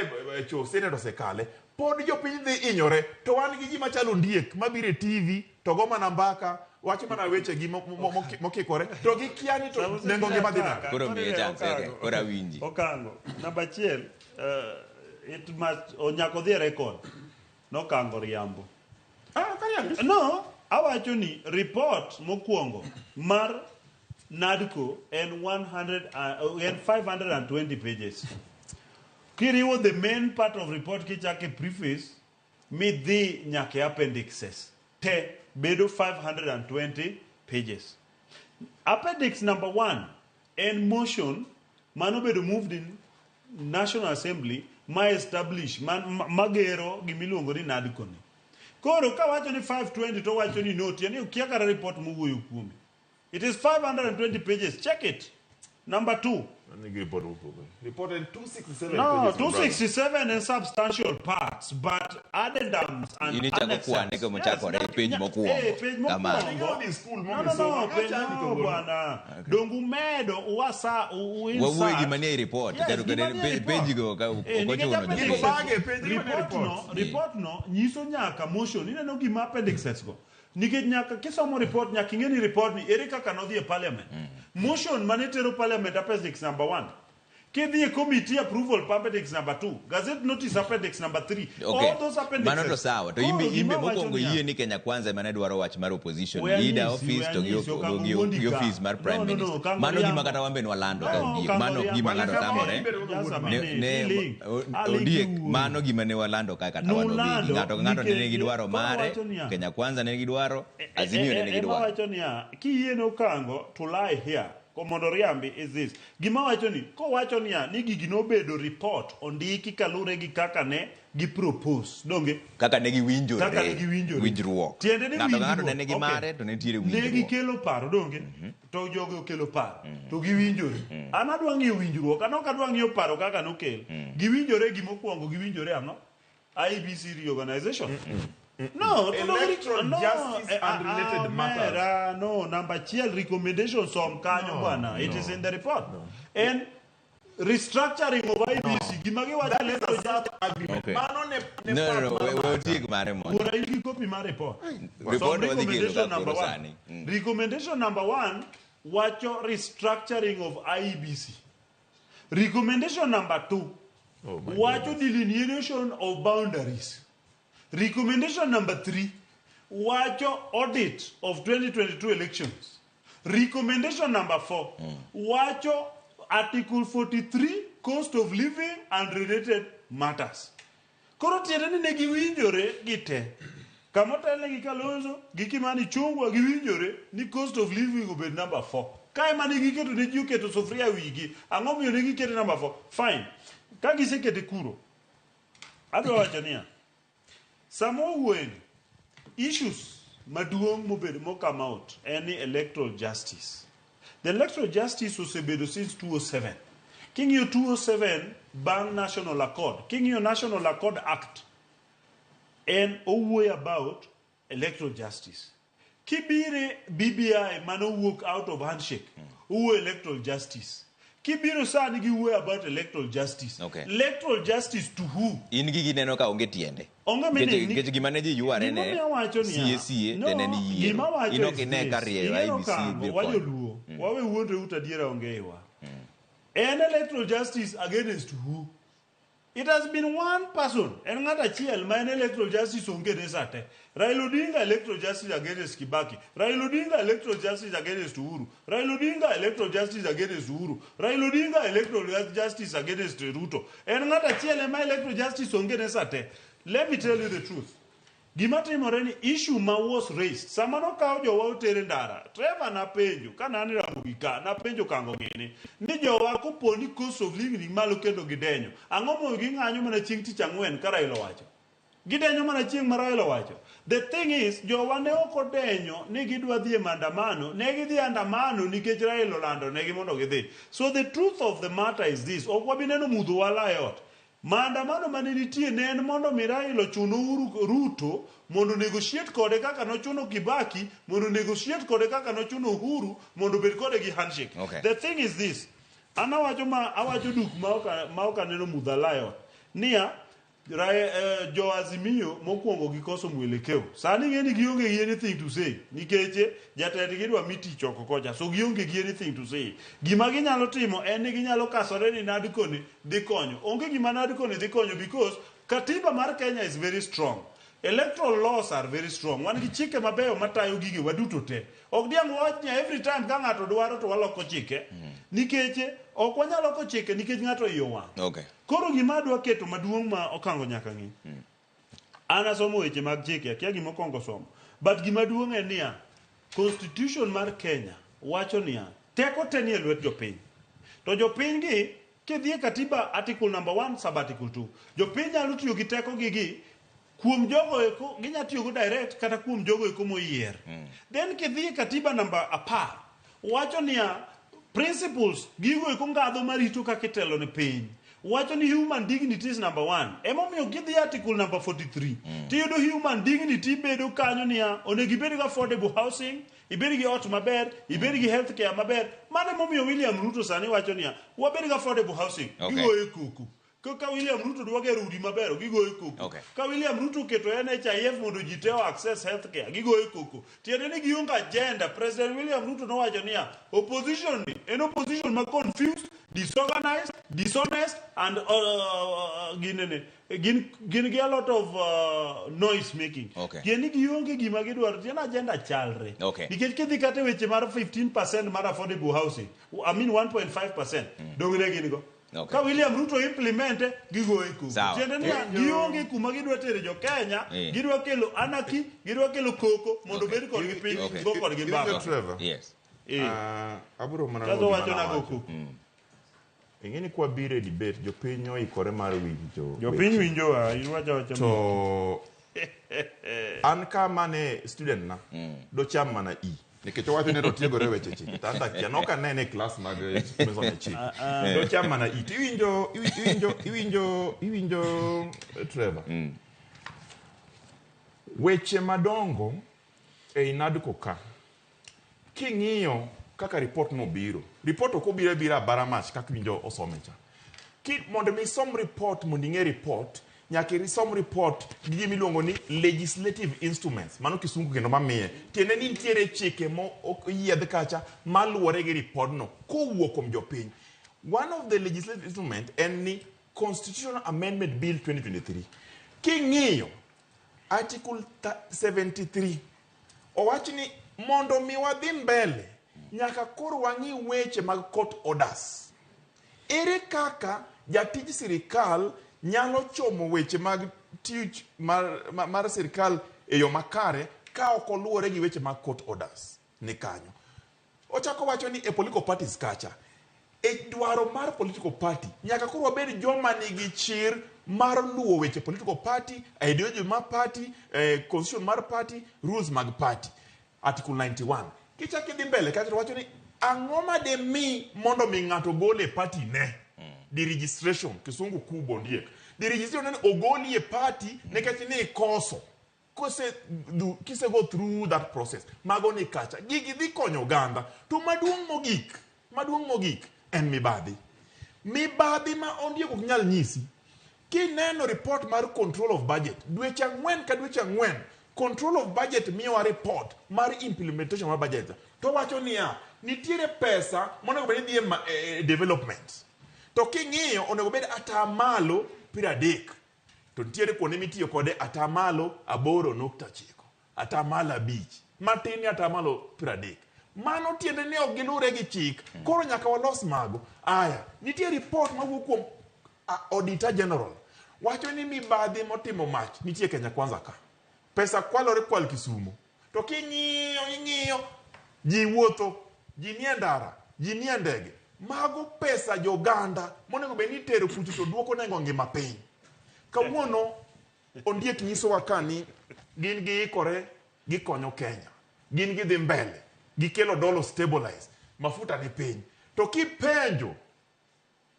cho Senate osekale. Pod jopiny dhi hinyore, to wan gi ji machalo Ondiek mabiro e TV to go mana mbaka, wacho mana weche gi mokikore, to gikia ni to nengo ngima dhi nade. Koro miye chance, okay. Koro awinji. Okango. Namba achiel, it must, nyaka odhi e record. Nokango riambo. No, awacho ni report mokwongo mar NADCO en 100, en 520 pages. Kiriwo the main part of report kichake preface midhi nyaka e appendixes te bedo 520 pages. Appendix number 1 en motion manobedo moved in National Assembly ma establish magero gimiluongo ni NADCO ni. Koro kawacho ni 520 to wacho ni no, tiende okia kata report mowuoyo kuome. It is 520 pages. Check it. Number 2. Report en 267 No, pages, my brother. 267 and substantial parts, but addendums and In ichako annexes. kwane kama ochakore, Yes, page mokwongo. Page Kamano. mokwongo. School, No, no, no, page no, bwana. Dongu medo uwasa u Wawuoyo insert. gima nie report. Yes, Kendo gima kendo nie report. page go ka ok Nikech ochuno appendix- jopiny. Bage, page gima nie report no, report. report no nyiso nyaka motion. Ineno gima appendixes go. Nikech nyaka kisomo report nyaka ing'e ni report ni ere kaka nodhi e parliament. Motion mane tero parliament appendix number 1. Kidhi e committee approval appendix number 2. Gazette notice appendix number 3. Okay. All those appendixes. Mano to sawa. To Koro imbe gima wacho mokwongo niya, yie ni Kenya Kwanza ema ne dwaro wach mar opposition We leader anyisi, office we to gi anyisi, Okango wuondi gi ka. office mar prime No, no, no, minister. Okango Mano gima riambo. kata wan be nwalando ka No, Ondiek. Okango Mano riambo. gima ng'ato tamore. Just a Ne minute, ne iling. Aling Ondiek iwuoyo. mano gima ne walando ka kata wan Nulando wawegi. Ng'ato ka ng'ato ne nikech nigi dwaro koro mare. wacho niya. Kenya Kwanza ne nigi dwaro, Azimio ne nigi Ema dwaro. wacho niya, kiyie ne Okango to lie here. ko mondo riambi is this. Gima wacho ni kowacho niya ni gigi nobedo report ondiki kalure gi kaka ne gi propose. Donge? Kaka ne giwinjore. Kaka ne giwinjore. Winjruok. Tiende ni Ng'ato ka ng'ato ne winjruok. nigi Okay. mare to ne nitiere Ne winjruok. gikelo paro donge? To jogi okelo paro. To giwinjore. An adwa ng'iyo winjruok, an ok adwa ng'iyo paro kaka nokel. Giwinjore gimokwongo giwinjore ang'o? IEBC reorganization. No, to no, Electoral no, justice and related matters. Omera, no, number achiel recommendation som kanyo No, bwana. It no. is in the report. En restructuring of IEBC gima giwacho That is a electoral sub agreement. Okay. Mano ne ne No, no, no, part mar we otiek mare mondo. Wuora in gi copy mar report. Report Som wadhi kelo recommendation ka number koro one. sani. Recommendation number one wacho restructuring of IEBC. Recommendation number two wacho delineation of boundaries. Recommendation number three wacho audit of 2022 elections. Recommendation number four wacho Article 43 cost of living and related matters. Koro tiende ni ne giwinjore gi te. Kama otelnegi Kalonzo gi Kimani Ichung'wa giwinjore ni cost of living obed number 4. Kae mane giketo ne ji oketo sufuria e wigi. Ang'o momiyo ne gikete number 4? Fine. Ka gisekete kuro, adwa wacho niya, sama wawuoyeni, issues maduong' mobedo mo come out en ni electoral justice. The electoral justice osebedo since 2007. King'iyo 2007 bang' National Accord, king'iyo National Accord Act, en owuoyo about electoral justice. Kibire BBI manowuok out of handshake, owuoyo electoral justice. Kibiro sani giwuoyo about electoral justice. Okay. Electoral justice to who? In gi gineno ka onge tiende. Onge Nikech meaning. nikech gima ne ji yware ne Gimomiyo awacho niya, sie sie no, to ne en yiero. gima awacho In ok is ine ka this, rieyo ing'eyo IEBC kango, biro konyo. wajoluo, wawe wuondre ut adiera onge iwa. En electoral justice against who? It has been one person, en ng'at achiel ma en electoral justice onge ne sate. Raila Odinga electoral justice against Kibaki. Raila Odinga electoral justice against Uhuru. Raila Odinga electoral justice against Uhuru. Raila Odinga electoral justice against Ruto. En ng'at achiel ema electoral justice onge ne sate. Let me tell you the truth. Gima timore ni issue ma was raised sama nokaw jowa otere ndara Trevor napenjo ka nan Ramogi ka napenjo kango gini ni jowa kopo ni cost of living ni malo kendo gidenyo ang'o momiyo ging'anyo mana chieng' tich ang'wen ka Raila owacho gidenyo mana chieng' ma Raila owacho the thing is jowa ne ok odenyo ni gidwa dhi e maandamano ne gidhi e andamano nikech Raila olando negi mondo gidhi so the truth of the matter is this ok wabi neno mudho wala e ot Maandamano mane nitie ne en mondo mi Raila ochun Uhuru Ruto mondo negotiate kode kaka nochuno Kibaki mondo negotiate kode kaka nochuno Uhuru mondo obed kode gi handshake. Okay. The thing is this, an awacho ma awacho duk ma ok ma ok aneno mudhala e ot. Niya, jo Azimio mokwongo gikoso mwelekeo. Sani ing'e ni gionge gi anything to say nikech jatendgi dwa mi tich oko kocha. So gionge gi anything to say. Gima ginyalo timo en ni ginyalo kasore ni NADCO ni dhi konyo. Onge gima NADCO ni dhi konyo because katiba mar Kenya is very strong. Electoral laws are very strong. Wan gi chike mabeyo matayo gige waduto te. Ok diang' wawach ni every time ka ng'ato dwaro to waloko chike. Nikech ok wanyal loko chike nikech ng'ato iye owang'. Okay. Koro gima adwa keto maduong' ma okango nyaka ng'i. An asomo weche mag chike, akia gima okongo somo. But gima duong' en niya, Constitution mar Kenya wacho niya, teko te nie lwet jopiny. To jopiny gi, kidhi e katiba article number 1 sub article 2, jopiny nyalo tiyo gi teko gi gi kuom jogo eko, ginya tiyo go direct kata kuom jogo eko moyier. Then kidhi e katiba namba 10, wacho niya, principles gigo eko ngadho marito kaka itelo ne piny. Wacho ni human dignity is number 1. Emomiyo kidhi article number 43, tiyudo human dignity bedo kanyo niya, onego ibed gi affordable housing, ibed gi ot maber, ibed gi health care maber. Mano emomiyo William Ruto sani wacho niya, wabed gi affordable housing, Okay. gigoyo koko. Ka William Ruto dwa gero udi maber, gigoyo koko. Okay. Ka William Ruto oketo NHIF mondo ji te o access health care, gigoyo koko. Tiende ni gionge agenda. President William Ruto nowacho niya, opposition ni en opposition ma confused, disorganized, dishonest and ginene. Gin gi a lot of noise making. Okay. Tiende ni gionge gima gidwaro, tiende agenda chalre. Okay. Nikech kidhi kata e weche mar 15% mar affordable housing, I mean 1.5%, dong ne gin go. Okay. Ka William Ruto implement gigoye koko. Sawa. Tiende ni gionge kuma gidwa tere jo Kenya, gidwa kelo anarchy, gidwa kelo koko mondo obed kodgi piny, Okay. go kodgi mbaka. Okay. Yes. Abiro mana Kato luwo wacho gima nago nawacho. koko. Ing'e ni kwabiro e debate, jopiny oikore mar winjo. Jopiny weche. winjowa, iwacho awacha. To an ka mane student na, docham mana E. Nikech owacho ni otiegore weche chike. To an to akia, nok anene e klas mag misome chik. Docham mana E. To iwinjo, iwinjo, iwinjo, iwinjo Trevor. Weche madongo ei NADCO ka, king'iyo kaka report no biro, report ok obiro abira abara mach kaka iwinjo osome cha. Mondo mi isom report, mondo ing'e report, nyaka isom report gi gima iluongo ni legislative instruments. Mano kisungu kendo mamiye. Tiende ni nitiere chike mo oyiedh kacha maluwore gi report no kowuok kuom jopiny. One of the legislative instrument en ni Constitutional Amendment Bill 2023. King'iyo Article 73 owach ni mondo mi wadhi mbele nyaka koro wang'i weche mag court orders. Ere kaka jatij sirikal nyalo chomo weche mag tich mar sirikal e yo makare ka ok oluwore gi weche mag court orders ni kanyo. Ochako wacho ni e political parties kacha, e dwaro mar political party, nyaka koro wabed joma nigi chir mar luwo weche political party, ideology mar party, constitution mar party, rules mag party. Article 91. Kichako idhi mbele kacha to wacho ni ang'o ma de mi mondo mi ng'ato gol e party ne? Deregistration, kisungu kubwa ondiek. Deregistration en ogoli e party nikech ni ikoso. Kose du, kise go through that process, mago ni kacha. Gigi dhi konyo oganda. To maduong' mogik en mibadhi. Mibadhi ma ondiek ok nyal nyisi. Kineno report mar control of budget, dweche ang'wen ka dweche ang'wen, control of budget miyowa report mar implementation mar budget. To wacho niya, nitiere pesa monego bed ni dhi e development. To king'iyo onego bed atamalo 30. To nitiere kuonde mitiyo kode atamalo 8.9, atamalo 5, matin ni atamalo 30. Mano tiende ni ok gilure gi chik, koro nyaka walos mago. Aya, nitie report mawuok kuom Auditor General. Wacho ni mibadhi motimo mach nitie Kenya Kwanza ka. Pesa kwalore kwal Kisumu. To king'iyo, ing'iyo, ji wuotho, ji nie ndara, ji nie ndege. Mago pesa joganda monego bed ni itero kucho to duoko nengo ngima piny. Kawuono ondiek nyisowa ka ni gin giikore gikonyo Kenya. Gin gidhi mbele. Gikelo dollar stabilize. Mafuta ni piny. To kipenjo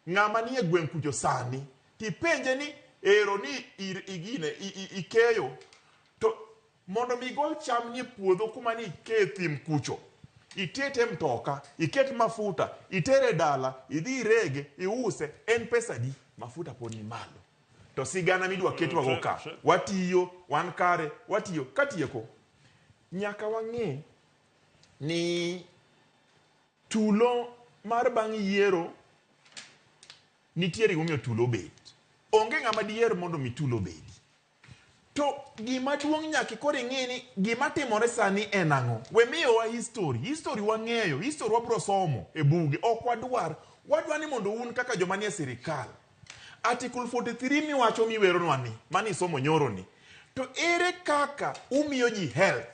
ng'ama nie gweng' kucho sani, tipenje ni ero ni igine, ikeyo. To mondo mi igol cham nie puodho kuma ni ikeyo thim kucho, itete mtoka, iket mafuta, itere dala, idhi irege, iuse, en pesa di? Mafuta pod ni malo. To sigana midwa ketwago ka, watiyo, wan kare, watiyo. Katieko, nyaka wang'e ni tulo mar bang' yiero nitiere gimomiyo tulo obet. Onge ng'ama diher mondo mi tulo obedi. To gima duong' nyaka koro ing'e ni gima timore sani en ang'o. We miyowa history. History wang'eyo. History wabro somo e buge. Ok wadwar. Wadwa ni mondo un kaka joma nie sirikal. Article 43 miwacho miweronwa ni, mani isomo nyoro ni. To ere kaka umiyo ji health?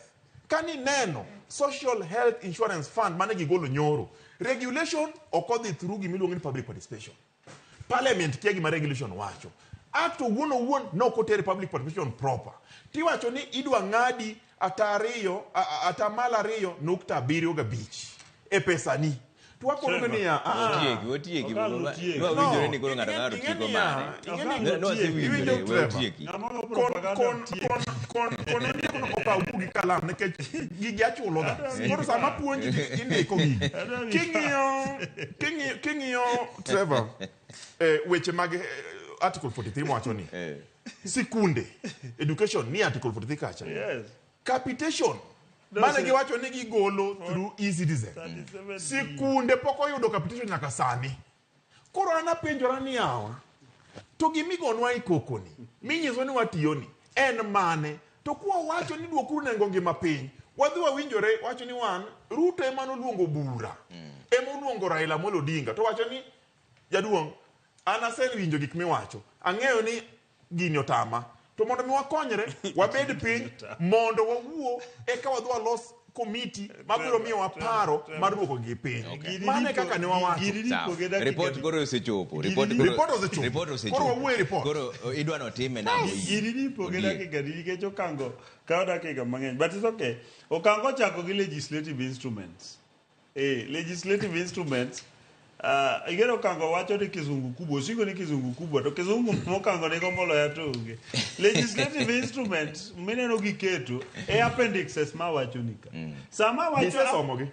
Kani neno Social Health Insurance Fund mane gigolo nyoro. Regulation ok odhi through gimiluongo ni public participation. Parliament kia gima regulation wacho. Act owuon owuon ne ok oter public participation proper. Tiwacho ni idwa ng'adi atamalo 2.75 e pesani. To wakono niya, Otieki, otieki, wawinjore ni koro ng'ato ng'ato tieko mare. No, wasewinjore, we otieki. Kon ondiek no okaw buk gi kalam nikech gigi achulo ga. Koro sama puonji indiko gigi. King'iyo Trevor, weche mag Article 43 mwacho ni sikunde education ni Article 43 kacha. Yes. Capitation mane giwacho ni gigolo through e-citizen. Sikunde pok oyudo capitation nyaka sani. Koro an apenjora ni yawa, to gimigonwa e koko ni, minyiso ni watiyo ni, en mane? To kwa wacho ni duokuru nengo ngima piny, wadhi wawinjore wacho ni wan, Ruto ema noluongo bura, ema oluongo Raila Amolo Odinga, to wacho ni, jaduong', an asewinjo gik miwacho, ang'eyo ni gini otama, to mondo mi wakonyre, wabed piny, mondo wawuo, eka wadhi walos komiti mabiro miyowa paro mar duoko gi piny. Mano e kaka ne wawacho. Sawa. Report koro osechopo. Report koro Report osechopo. Report osechopo. Koro wawuoye report. Koro idwa notime nang'o? Gini ni poge Ondiek. dakika di nikech okango kawo dakika mang'eny but it's okay. Okango ochako gi legislative instruments. Legislative instruments igero Okango wacho ni kizungu kubwa, osiko ni kizungu kubwa to kizungu mokango nigo moloya to onge. Legislative instruments mineno giketo e appendixes ma wacho ni ka. Sama wacho Gisesomogi.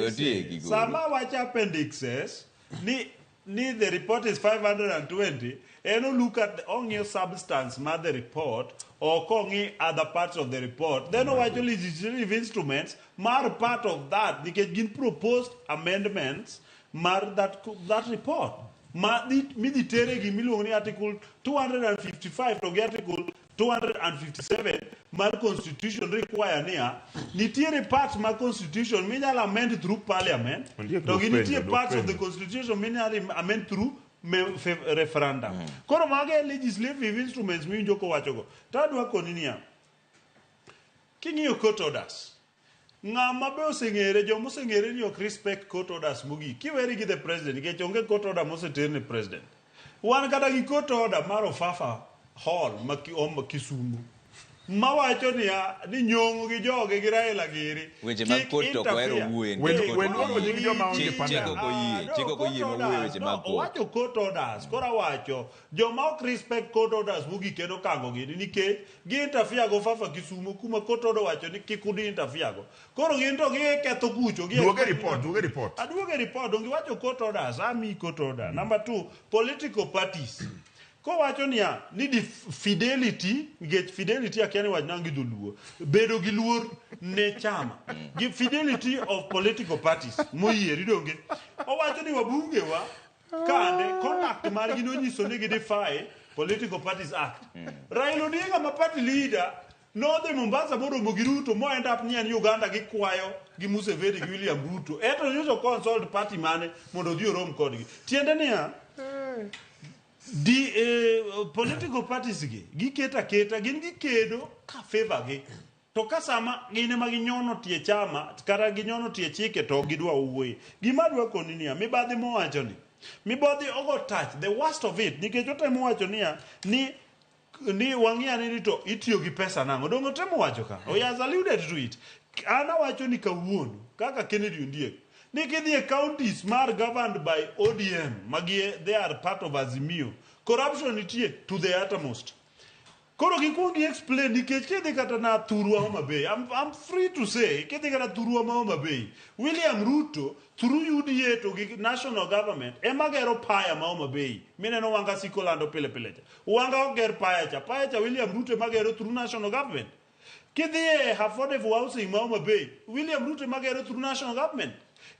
Otieki koro. Sama wacho appendixes ni the report is 520 en o look at ong'iyo substance mar the report ok ong'i other parts of the report then owacho legislative instruments mar part of that nikech gin proposed amendments mar that report ma midhi tere gi miluongo ni article 255 to gi article 257 mar constitution require niya nitiere parts mar constitution minyalo amend through parliament Ondiek to gi dwok nitie penjo, dwok parts of the penjo. constitution minyalo amend through referendum. Koro mago e legislative instruments miwinjo kowachogo. To adwa koni niya, king'iyo court orders, ng'ama be oseng'ere, joma oseng'ere ni ok respect court orders mogik, kiweri gi the president, nikech onge court order moseter ne president. Wan kata gi court order mar Ofafa Hall ma Kisumu, mawacho niya, ni nyong'o gi joge gi Raila giri. Weche mag kik court to ok ohero interfere. wuoye Wen- wen luongo nying joma onge Chik panel. ok oyie, No, chik ok oyie court mawuoye orders. weche No, mag court. Owacho court orders. Koro awacho joma ok respect court orders mogik kendo okango gini nikech gi interfere go Fafa Kisumu kuma court order owacho ni kik udhi interfere go. Koro gin to giketho kucho. Duoge report, duoge report. Aduoge report, donge iwacho court orders, ami court order. Number 2, political parties. Kowacho niya, ni di fidelity, nikech fidelity akia ni wach nang' gi dholuo, bedo gi luor ne chama. Gi fidelity of political parties, moyieri donge. Owacho ni wabungewa, kande, conduct margi nonyiso ni gidefy Political Parties Act. Raila Odinga ma party leader, nodhi Mombasa moromo gi Ruto, mo end up ni en Uganda gikwayo gi Museveni gi William Ruto. Eto nyocha consult party mane mondo odhi orom kodgi. Tiende niya, political parties gi giketo aketa gin gikedo ka favor gi to ka sama gin ema ginyono tie chama kata ginyono tie chike to ok gidwa wuoye. Gima adwa koni niya, mibadhi mowacho ni mibadhi ogo touch the worst of it nikech otemo wacho niya ni wang'iya ni to itiyo gi pesa nang'o. Donge otemo wacho ka? He has alluded to it. An awacho ni kawuono kaka Kennedy Ondiek ni kidhi e counties mar governed by ODM magi they are part of Azimio, corruption nitie to the uttermost. Koro gikuong gi explain nikech kidhi kata na thurwa Homa Bay, I'm free to say kidhi kata thurwa ma Homa Bay, William Ruto through UDA to gi national government ema gero paya ma Homa Bay. Mineno Wanga siko lando pile pile cha. Wanga ok ger paya cha. Paya cha William Ruto ema gero through national government. Kidhi e affordable housing ma Homa Bay, William Ruto ema gero through national government.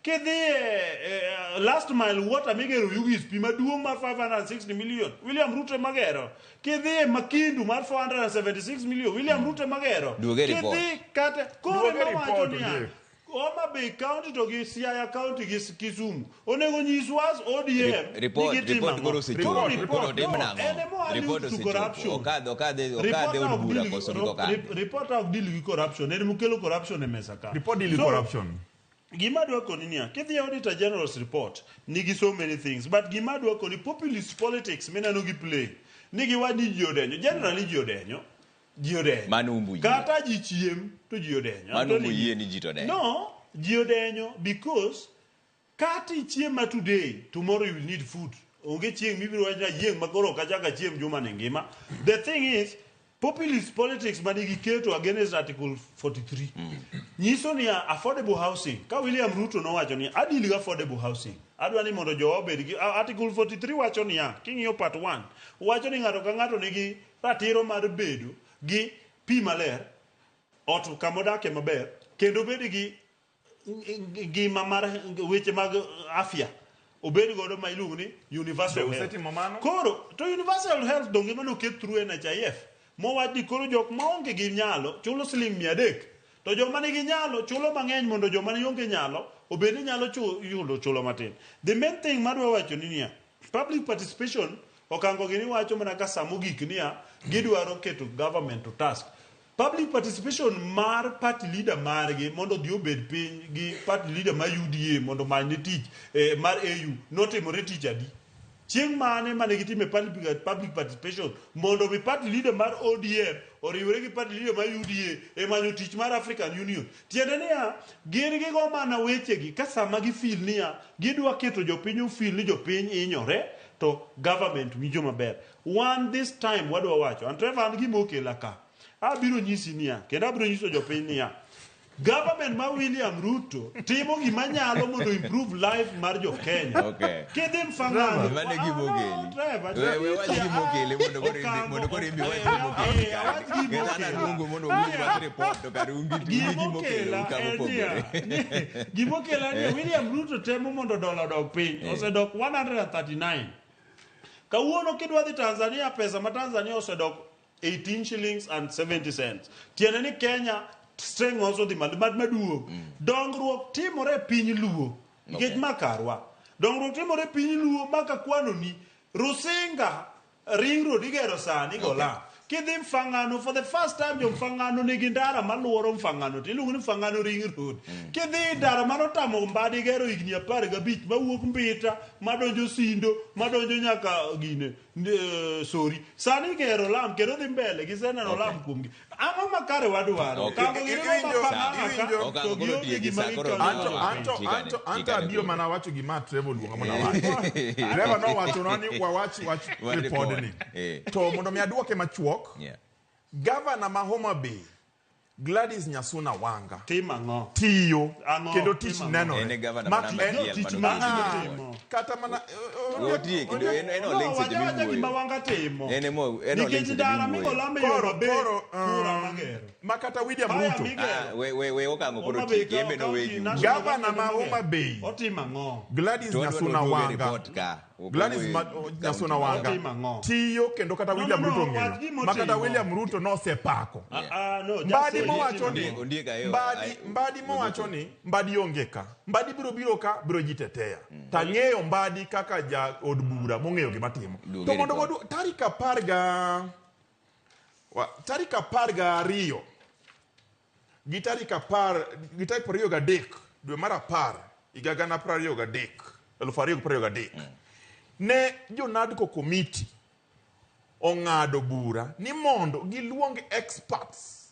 Kidhi e last mile water migero Oyugis pi maduong' mar 560 million, William Ruto ema gero. Kidhi e Makindu mar 476 million, William Ruto ema gero. Duoge report. Kidhi kata koro Duoge ema wacho report, niya, Ondiek. Homa Bay County to gi Siaya County gi Kisumu onego nyiswa as ODM Report, ni gitimo report ang'o. koro osechopo. Koro Koro report, otim no, nang'o? en ema allude Report to osechopo. corruption. Okadhe Report od ok bura deal gi- koso ni kokadhe. Report ok deal gi corruption, en mokelo corruption e mesa ka. Report deal gi So, corruption. Gima adwa koni niya, kidhi e Auditor General's report, nigi so many things, but gima adwa koni, populist politics mineno gi play, ni giwach ni ji odenyo, generally ji odenyo, ji odenyo. Mano umbu yie. Kata ji chiem, to ji odenyo. I'm Mano umbu telling you. yie ni ji to odenyo. No, ji odenyo because kata ichiema today, tomorrow you will need food. Onge chieng' mibiro wacho ni ayieng' ma koro ok achak achiem juma ni ngima. The thing is, populist politics manigi keto against Article 43 nyiso ni affordable housing. Ka William Ruto nowacho ni adil gi affordable housing, adwa ni mondo jowa obed gi Article 43 wacho niya, king'iyo part 1 wacho ni ng'ato ka ng'ato nigi ratiro mar bedo gi pi maler, ot kama odake maber, kendo obed gi ngima mar weche mag afya obed godo ma iluongo ni universal Be health. usetimo mano? Koro to universal health donge mano oket through NHIF mowach ni koro jok maonge gi nyalo chulo siling 300 to joma nigi nyalo chulo mang'eny mondo joma nionge nyalo obed ni nyalo yudo chulo matin. The main thing madwa wacho ni niya, public participation okango gini wacho mana ka sa mogik niya gidwaro keto government to task. Public participation mar party leader margi mondo odhi obed piny gi party leader mar UDA mondo omanyne tich eh, mar AU notimore tich adi? Chieng' mane mane gitime public participation mondo mi party leader mar ODM oriwre gi party leader mar UDA e manyo tich mar African Union? Tiende niya, gin gigo mana wechegi ka sama gi feel niya, gidwa keto jopiny ofeel ni jopiny hinyore to government winjo maber. Wan this time wadwa wacho, and Trevor an gima okela ka, abiro nyisi niya, kendo abiro nyiso jopiny niya, government ma William Ruto timo gima nyalo mondo improve life mar jo Kenya. Okay. Kidhi Mfangano. Mano e gima okeli. Trevor, We wach gima okeli mondo koro imbi mondo koro imbi wach gima okeli. Eh, awach gima Nikech an okela. aluongo mondo uwinj wach report to kare un gi gima okelo Gima okela kama en niya, opogore. gima okela en ni William Ruto temo mondo dola odog piny. Osedok 139. Kawuono kidwa dhi Tanzania, pesa ma Tanzania osedok 18 shillings and 70 cents. Tiende ni Kenya strength osodhi malo maduong'. Dongruok timore e piny Luo. Nikech ma karwa. Dongruok timore e piny Luo ma kakwanoni Rusinga ring road igero sani gola. Kidhi Mfangano for the first time jo Mfangano nigi ndara maluoro Mfangano to iluongo ni Mfangano ring road. Kidhi ndara manotamo Mbadi gero higni 15 mawuok Mbita madonjo Sindo madonjo nyaka gine Sori. Sani igero lam kendo dhi mbele giseneno lam kuomgi. Ang'o makare wadwaro? Okay. Kango gini Iwinjo- mapang'ang'a ka, iwinjo- to gionge gima gikonyo Anto, jopiny. anto, anto, anto abiro mana wacho gima Trevor oluonga mondo awach. Trevor nowachonwa ni wawach wach Wach ripodni. report. Eh. To mondo mi aduoke machuok, Yeah. gavana ma Homa Bay Gladys Nyasuna Wanga Tim ang'o? tiyo Ang'o? kendo tich Tim ang'o? nenore. En e gavana Ma ma namba en- achiel tich mano ma oketo timo. report. Kata mana Otiek, kendo en No, oling' seche wacha wacha gima miwuoyo. Wanga timo. En emo en oling' Nikech seche ndara miwuoyo. migo lame yo Koro, maber, koro, kura magero. ma kata William Haya, Ruto migero. Ah, we okang'o koro Homa Bay tiek, en be county nowegi. national Gavana ma government Homa Bay Otimo ang'o? Gladys To wadwa Nyasuna ni oduog e Wanga report ka. Ok Gladys owuoyo Nyasuna county. Wanga Otimo ang'o? tiyo kendo kata No, William no, no, Ruto ong'eyo wach gima ma kata otimo. William Ruto nosepako. Ah, no, just Mbadi say mowacho otimo ni ang'o. Ondiek ayo- Mbadi ayo- Mbadi mowacho ni Mbadi onge ka. Mbadi biro biro ka biro jitetea. Tang'eyo Mbadi kaka ja od bura mong'eyo gima timo. Duog To e mondo report. wadu tarik 12 gi tarik 10 gi tarik 23 dwe mar 10 higa 2023 2023 ne jo-NADCO committee ong'ado bura ni mondo giluong experts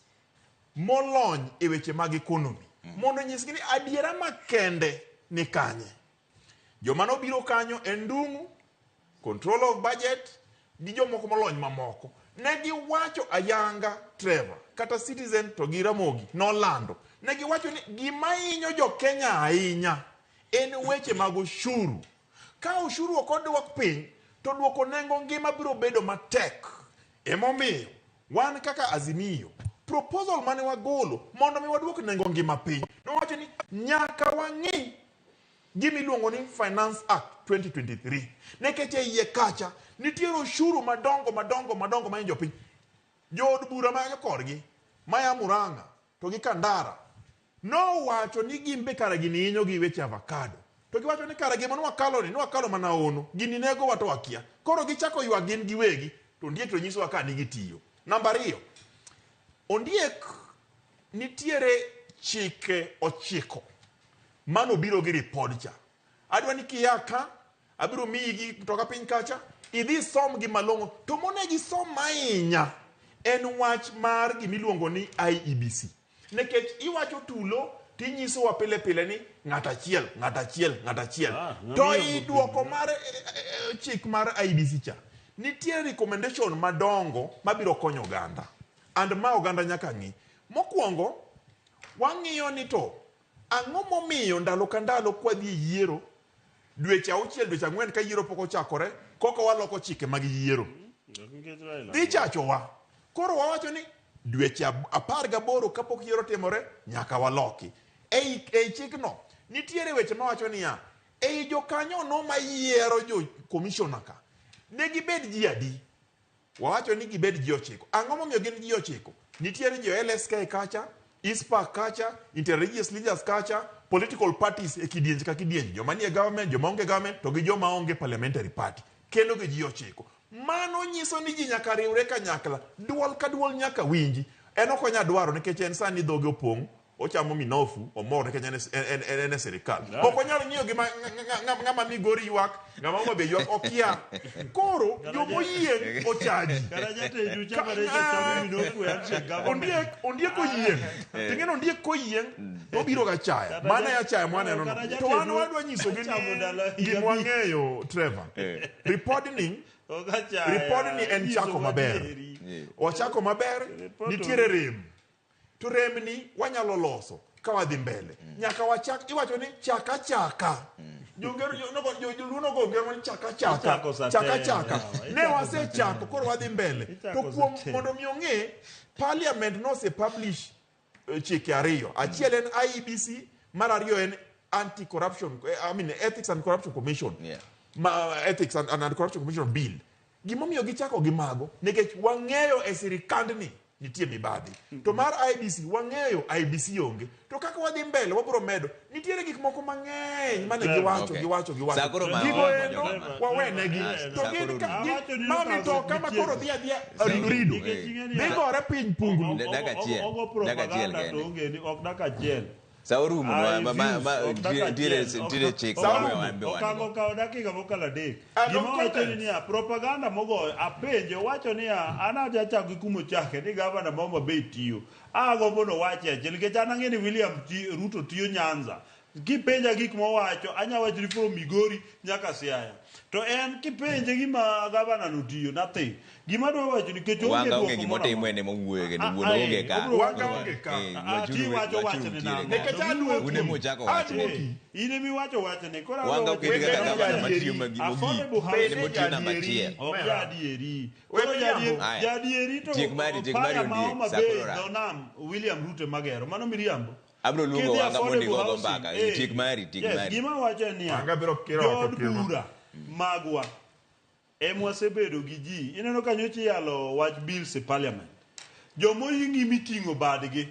molony e weche mag economy mondo nyisgi ni adiera makende ni kanye. Joma nobiro kanyo en Ndung'u, control of budget gi jomoko molony mamoko. Ne giwacho ayanga Trevor, kata Citizen to gi Ramogi nolando. Ne giwacho ni gima hinyo jo Kenya ahinya en weche mag ushuru. Ka ushuru ok odwok piny, to duoko nengo ngima biro bedo matek. Emomiyo, wan kaka Azimio, proposal mane wagolo mondo mi waduok nengo ngima piny, nowacho ni nyaka wang'i gima iluongo ni Finance Act 2023. Nikech e iye kacha, nitiere ushuru madongo madongo madongo ma jopiny. Jood bura ma korgi, maya Murang'a to gi Kandara, nowacho ni gin be kara gini hinyo gi weche avocado. To giwacho ni kara gima nwakalo ni, nwakalo mana ono, gini nego wa to wakia. Koro gichako ywak gin giwegi, to Ondiek to nyisowa ka ni gitiyo. Namba 2, Ondiek nitiere chike 9 mano biro gi ripod cha. Adwa ni kiya ka, abiro miyi gi kutoka piny kacha, idhi som gi malong'o. To monego isom ahinya en wach mar gimiluongo ni IEBC. Nikech iwacho tulo tinyisowa pile pile ni ng'at achiel, ng'at achiel, ng'at achiel. To i duoko mar chik mar IEBC cha, nitie recommendation madongo mabiro konyo oganda. And ma oganda nyaka ng'i. Mokwongo, wang'iyo ni to ang'o momiyo ndalo ka ndalo kwadhi e yiero dweche 6 dweche 4 ka yiero pok ochakore koko waloko chike mag yiero. Dhi chachowa. Koro wawacho ni dweche 18 kapok yiero timore nyaka waloki. Ei chikno nitiere weche mawacho niya ei jokanyo no mayiero jo commissioner ka ne gibed ji adi? Wawacho ni gibed ji 9. Ang'o momiyo gin ji 9? Nitiere jo LSK kacha, ISPA kacha, interreligious leaders kacha, political parties e kidienje ka kidienje, joma nie government, joma onge government, to gi joma onge parliamentary party. Kelo gi ji 9. Mano nyiso ni ji nyaka riwre kanyakla, duol ka duol nyaka winji. En ok onyal dwaro nikech en sani dhoge opong', ochamo minofu, omor nikech en en e sirikal. Ok onyal ng'iyo gima ng'ama Migori ywak, ng'ama Homa Bay ywak, okia. Koro jomoyieng' ochaji. Kata jatendu chapare chamo minofu e handshake government. Ondiek, ondiek oyieng'. To ing'e ni ondiek koyieng' to obiro gi achaya. Mano e achaya mwaneno no. To wan wadwa nyisogi ni gima wang'eyo Trevor. Ripodni Ripodni en chako maber. Wachako maber, nitiere rem. To remni wanyalo loso ka wadhi mbele. Nyaka wachak, iwacho ni chaka chaka. Joluo nogo ngero ni chaka chaka. Ichako sa Chaka te, chaka. yawa, Ne ichako wasechako, koro wadhi mbele. To Ichako kuom sa te. mondo mi ong'e, parliament nose publish chike ariyo. Achiel en IEBC, mar ariyo en anti-corruption, I mean Ethics and Corruption Commission. Ma, Ethics and Anti-Corruption Commission Bill. Gimomiyo gichako gi mago, nikech wang'eyo e sirikandni nitie mibadhi. To mar IEBC, wang'eyo IEBC onge. To kaka wadhi mbele, wabiro medo. Nitiere gik moko mang'eny mane giwacho, giwacho, giwacho. Sa koro ma- Gigo ma- endo, ma- wawenegi. Ah, To sa gin koro ka, rumo. gin, Awacho ni ma mitoka ma koro dhi adhiya rido. Nikech ing'e ni- Dhi gore piny punglu. Dakika achiel. Ogo Dakika achiel propaganda to kende. onge ni ok dakika achiel. Sa orumo I ma- ma- ma- refuse, ok dakika nitiere achiel, ok nitiere chik Sa ma orumo. wan be wan Okango go. kawo dakika mokalo adek. Ah, Gima no wacho ni content. niya, propaganda mogoyo, apenje, owacho niya, an aja chako gi kumochake ni gavana ma Homa Bay tiyo. Agombo nowache achiel nikech an ang'e ni William Ruto tiyo Nyanza. Kipenja gik mowacho, anya wacho ni from Migori nyaka Siaya. To en kipenje gima gavana no tiyo, nothing. Gima adwa wacho nikech onge Wanga onge duoko gima moro otimo amora. ene mowuoyo kendo Ah, wuon ah, onge eh, ka. obro Wanga onge ka. Eh, Ah, wachuru- ti wacho wachuru wachne nitiere nang'o? ka. Nikech aduoki. Un ema uchako wachne. Aduoki. In ema iwacho wachne. Koro adwa Wanga wacho- oketi kaka Wende gavana matiyo jadieri. mogik. Affordable En ema otiyo namba Jadieri. achiel. Ok jadieri. We Koro miriambo. Aya. jadieri to Tiek mari, tiek mari paya ma ondiek, Homa sa Bay koro ra. dho nam William Ruto ema gero. Mano miriambo. Abro luongo Kidhi Wanga mondo affordable igogo housing, mbaka. eh. Tiek mari, tiek Yes, mari. gima wacho en niya, Wanga biro kiro oko jood pieno. bura magwa ema wasebedo gi ji. Ineno ka nyocha iyalo wach bills e parliament. Jomoying'i miting'o badgi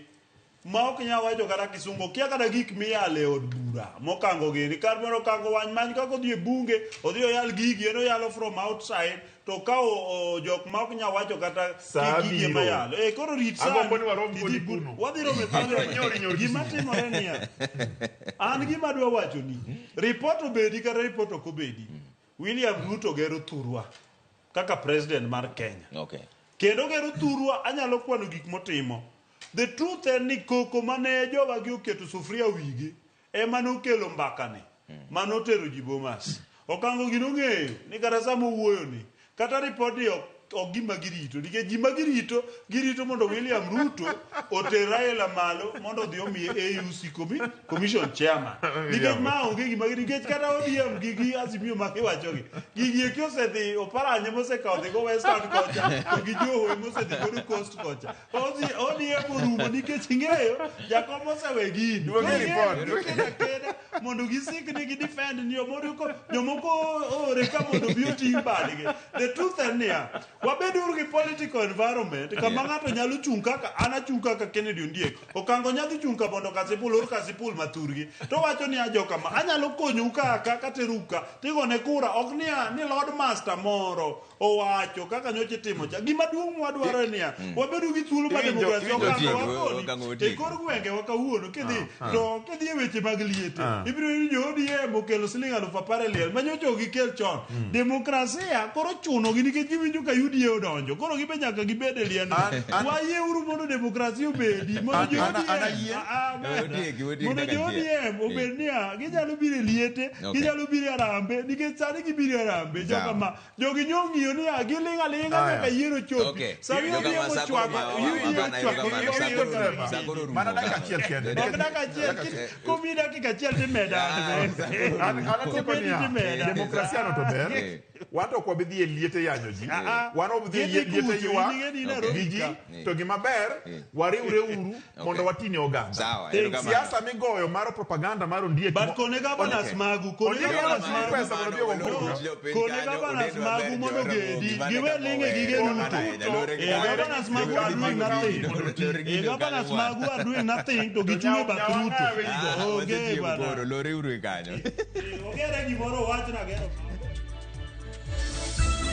ma ok nyal wacho kata kisungu, okia kata gik miyalo e od bura mokango gini. Kar mondo okango wany many kaka odhi e bunge, odhi oyal gigi, en oyalo from outside, to ka jok ma ok nyal wacho kata Saa gigi ema biro. yalo. Eh, koro rit sani. Agombo ni warom tidhi kodi kuno. kuno. Wadhi romo e Abiro nyori nyori Gima Kisumu. timore niya, an gima adwa wacho ni, report obedi kata report ok obedi, William Ruto gero thurwa kaka president mar Kenya. Okay. Kendo gero thurwa anyalo kwano gik motimo. The truth en ni koko mane jowagi oketo sufuria wigi ema nokelo mbakani manotero ji Bomas. Okango gino ong'eyo ni kata sama owuoyo ni kata ripodi ok ok gima girito nikech gima girito girito mondo William Ruto oter Raila malo mondo odhi omiye AUC commission chairman nikech ma onge gima nikech kata ODM gi gi Azimio ma giwachogi gigi eki osedhi Oparanya mosekawo dhi go Western kocha to gi Joho mosedhi godo Coast kocha ODM orumo nikech ing'eyo jakom osewe gini Duogi Koro report. ing'eyo, gikedo akeda mondo gisik ni gidefend ni jomoko jomoko oore ka mondo obi oting' badgi the truth en niya wabeduru gi political environment kama ng'ato nyalo chung' kaka an achung' kaka Kennedy Ondiek Okango nyadhi chung' ka mondo Kasipul or Kasipul mathurgi to wacho niya jokama anyalo konyou ka ka katerou ka tigone kura ok niya ni Lord Master moro owacho kaka nyocha itimo cha gima duong' mwadwaro en niya wabedo gi thuolo mar Iwinjo- demokrasia iwinjo Okango Otieko, wakoni Okango e otieko. kor gwenge wa kawuono kidhi Ah, ah. to kidhi e weche mag liete Ah. ibiro yudo jo ODM okelo siling 10,000 e liel ma nyocha ok gikel chon demokrasia koro chunogi nikech giwinjo ka UDA odonjo koro gibe nyaka gibed e liendno wayieuru mondo demokrasia obedi mondo jo An- an- an ayie. ODM Ah, ah, meda. Otieki, otieki mondo dakika jo achiel. ODM obed niya ginyalo biro e liete Okay. ginyalo biro e arambe nikech sani gibiro e arambe Sawa. joka ma jogi nyong'iyo niya giling' aling'a Aya. nyaka yiero chopi Okay. sani Joka ODM ma sa koro ochwako ma- UDA ma- ma- ochwako ma- UDA sa koro ochwako. rumo, sa koro rumo. Mana dakika achiel kende. Ok dakika achiel, komiyi dakika achiel timeda. An atieko Komedi niya, timeda. demokrasia no to ber. Eh. Wan to ok wabi dhi e liete yanyo ji. Ah, ah. Wan ok dhi e Gidhi liete kucho, ywak in ing'e ni gi Nairobi ji. ka. To gima ber, wariwre uru mondo watine oganda. Sawa, erokamano. Siasa migoyo mar propaganda mar ondiek. But kone governors Okay. magu, kone Ondiek governors ema magu. pesa mondo obi ogo kura. Kone governors magu mondo ogedi, giwe ling'e gige Ruto. Eh, governors magu are doing nothing. Eh, governors magu are doing nothing to gichung' e bath Ruto. Onge bana. Koro lore uru e kanyo. Ogere gimoro owachna gero.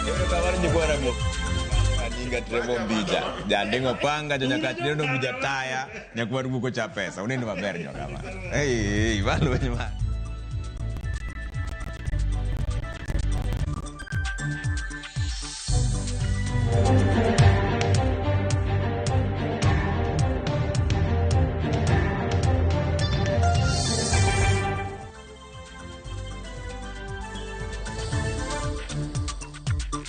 Erokamano nyikwa Ramogi. Aninga Trevor Mbija. Jandingo panga jonyakach neno Mbija taya nyakwar buko cha pesa. Uneno maber jokama. Hey, hey, malo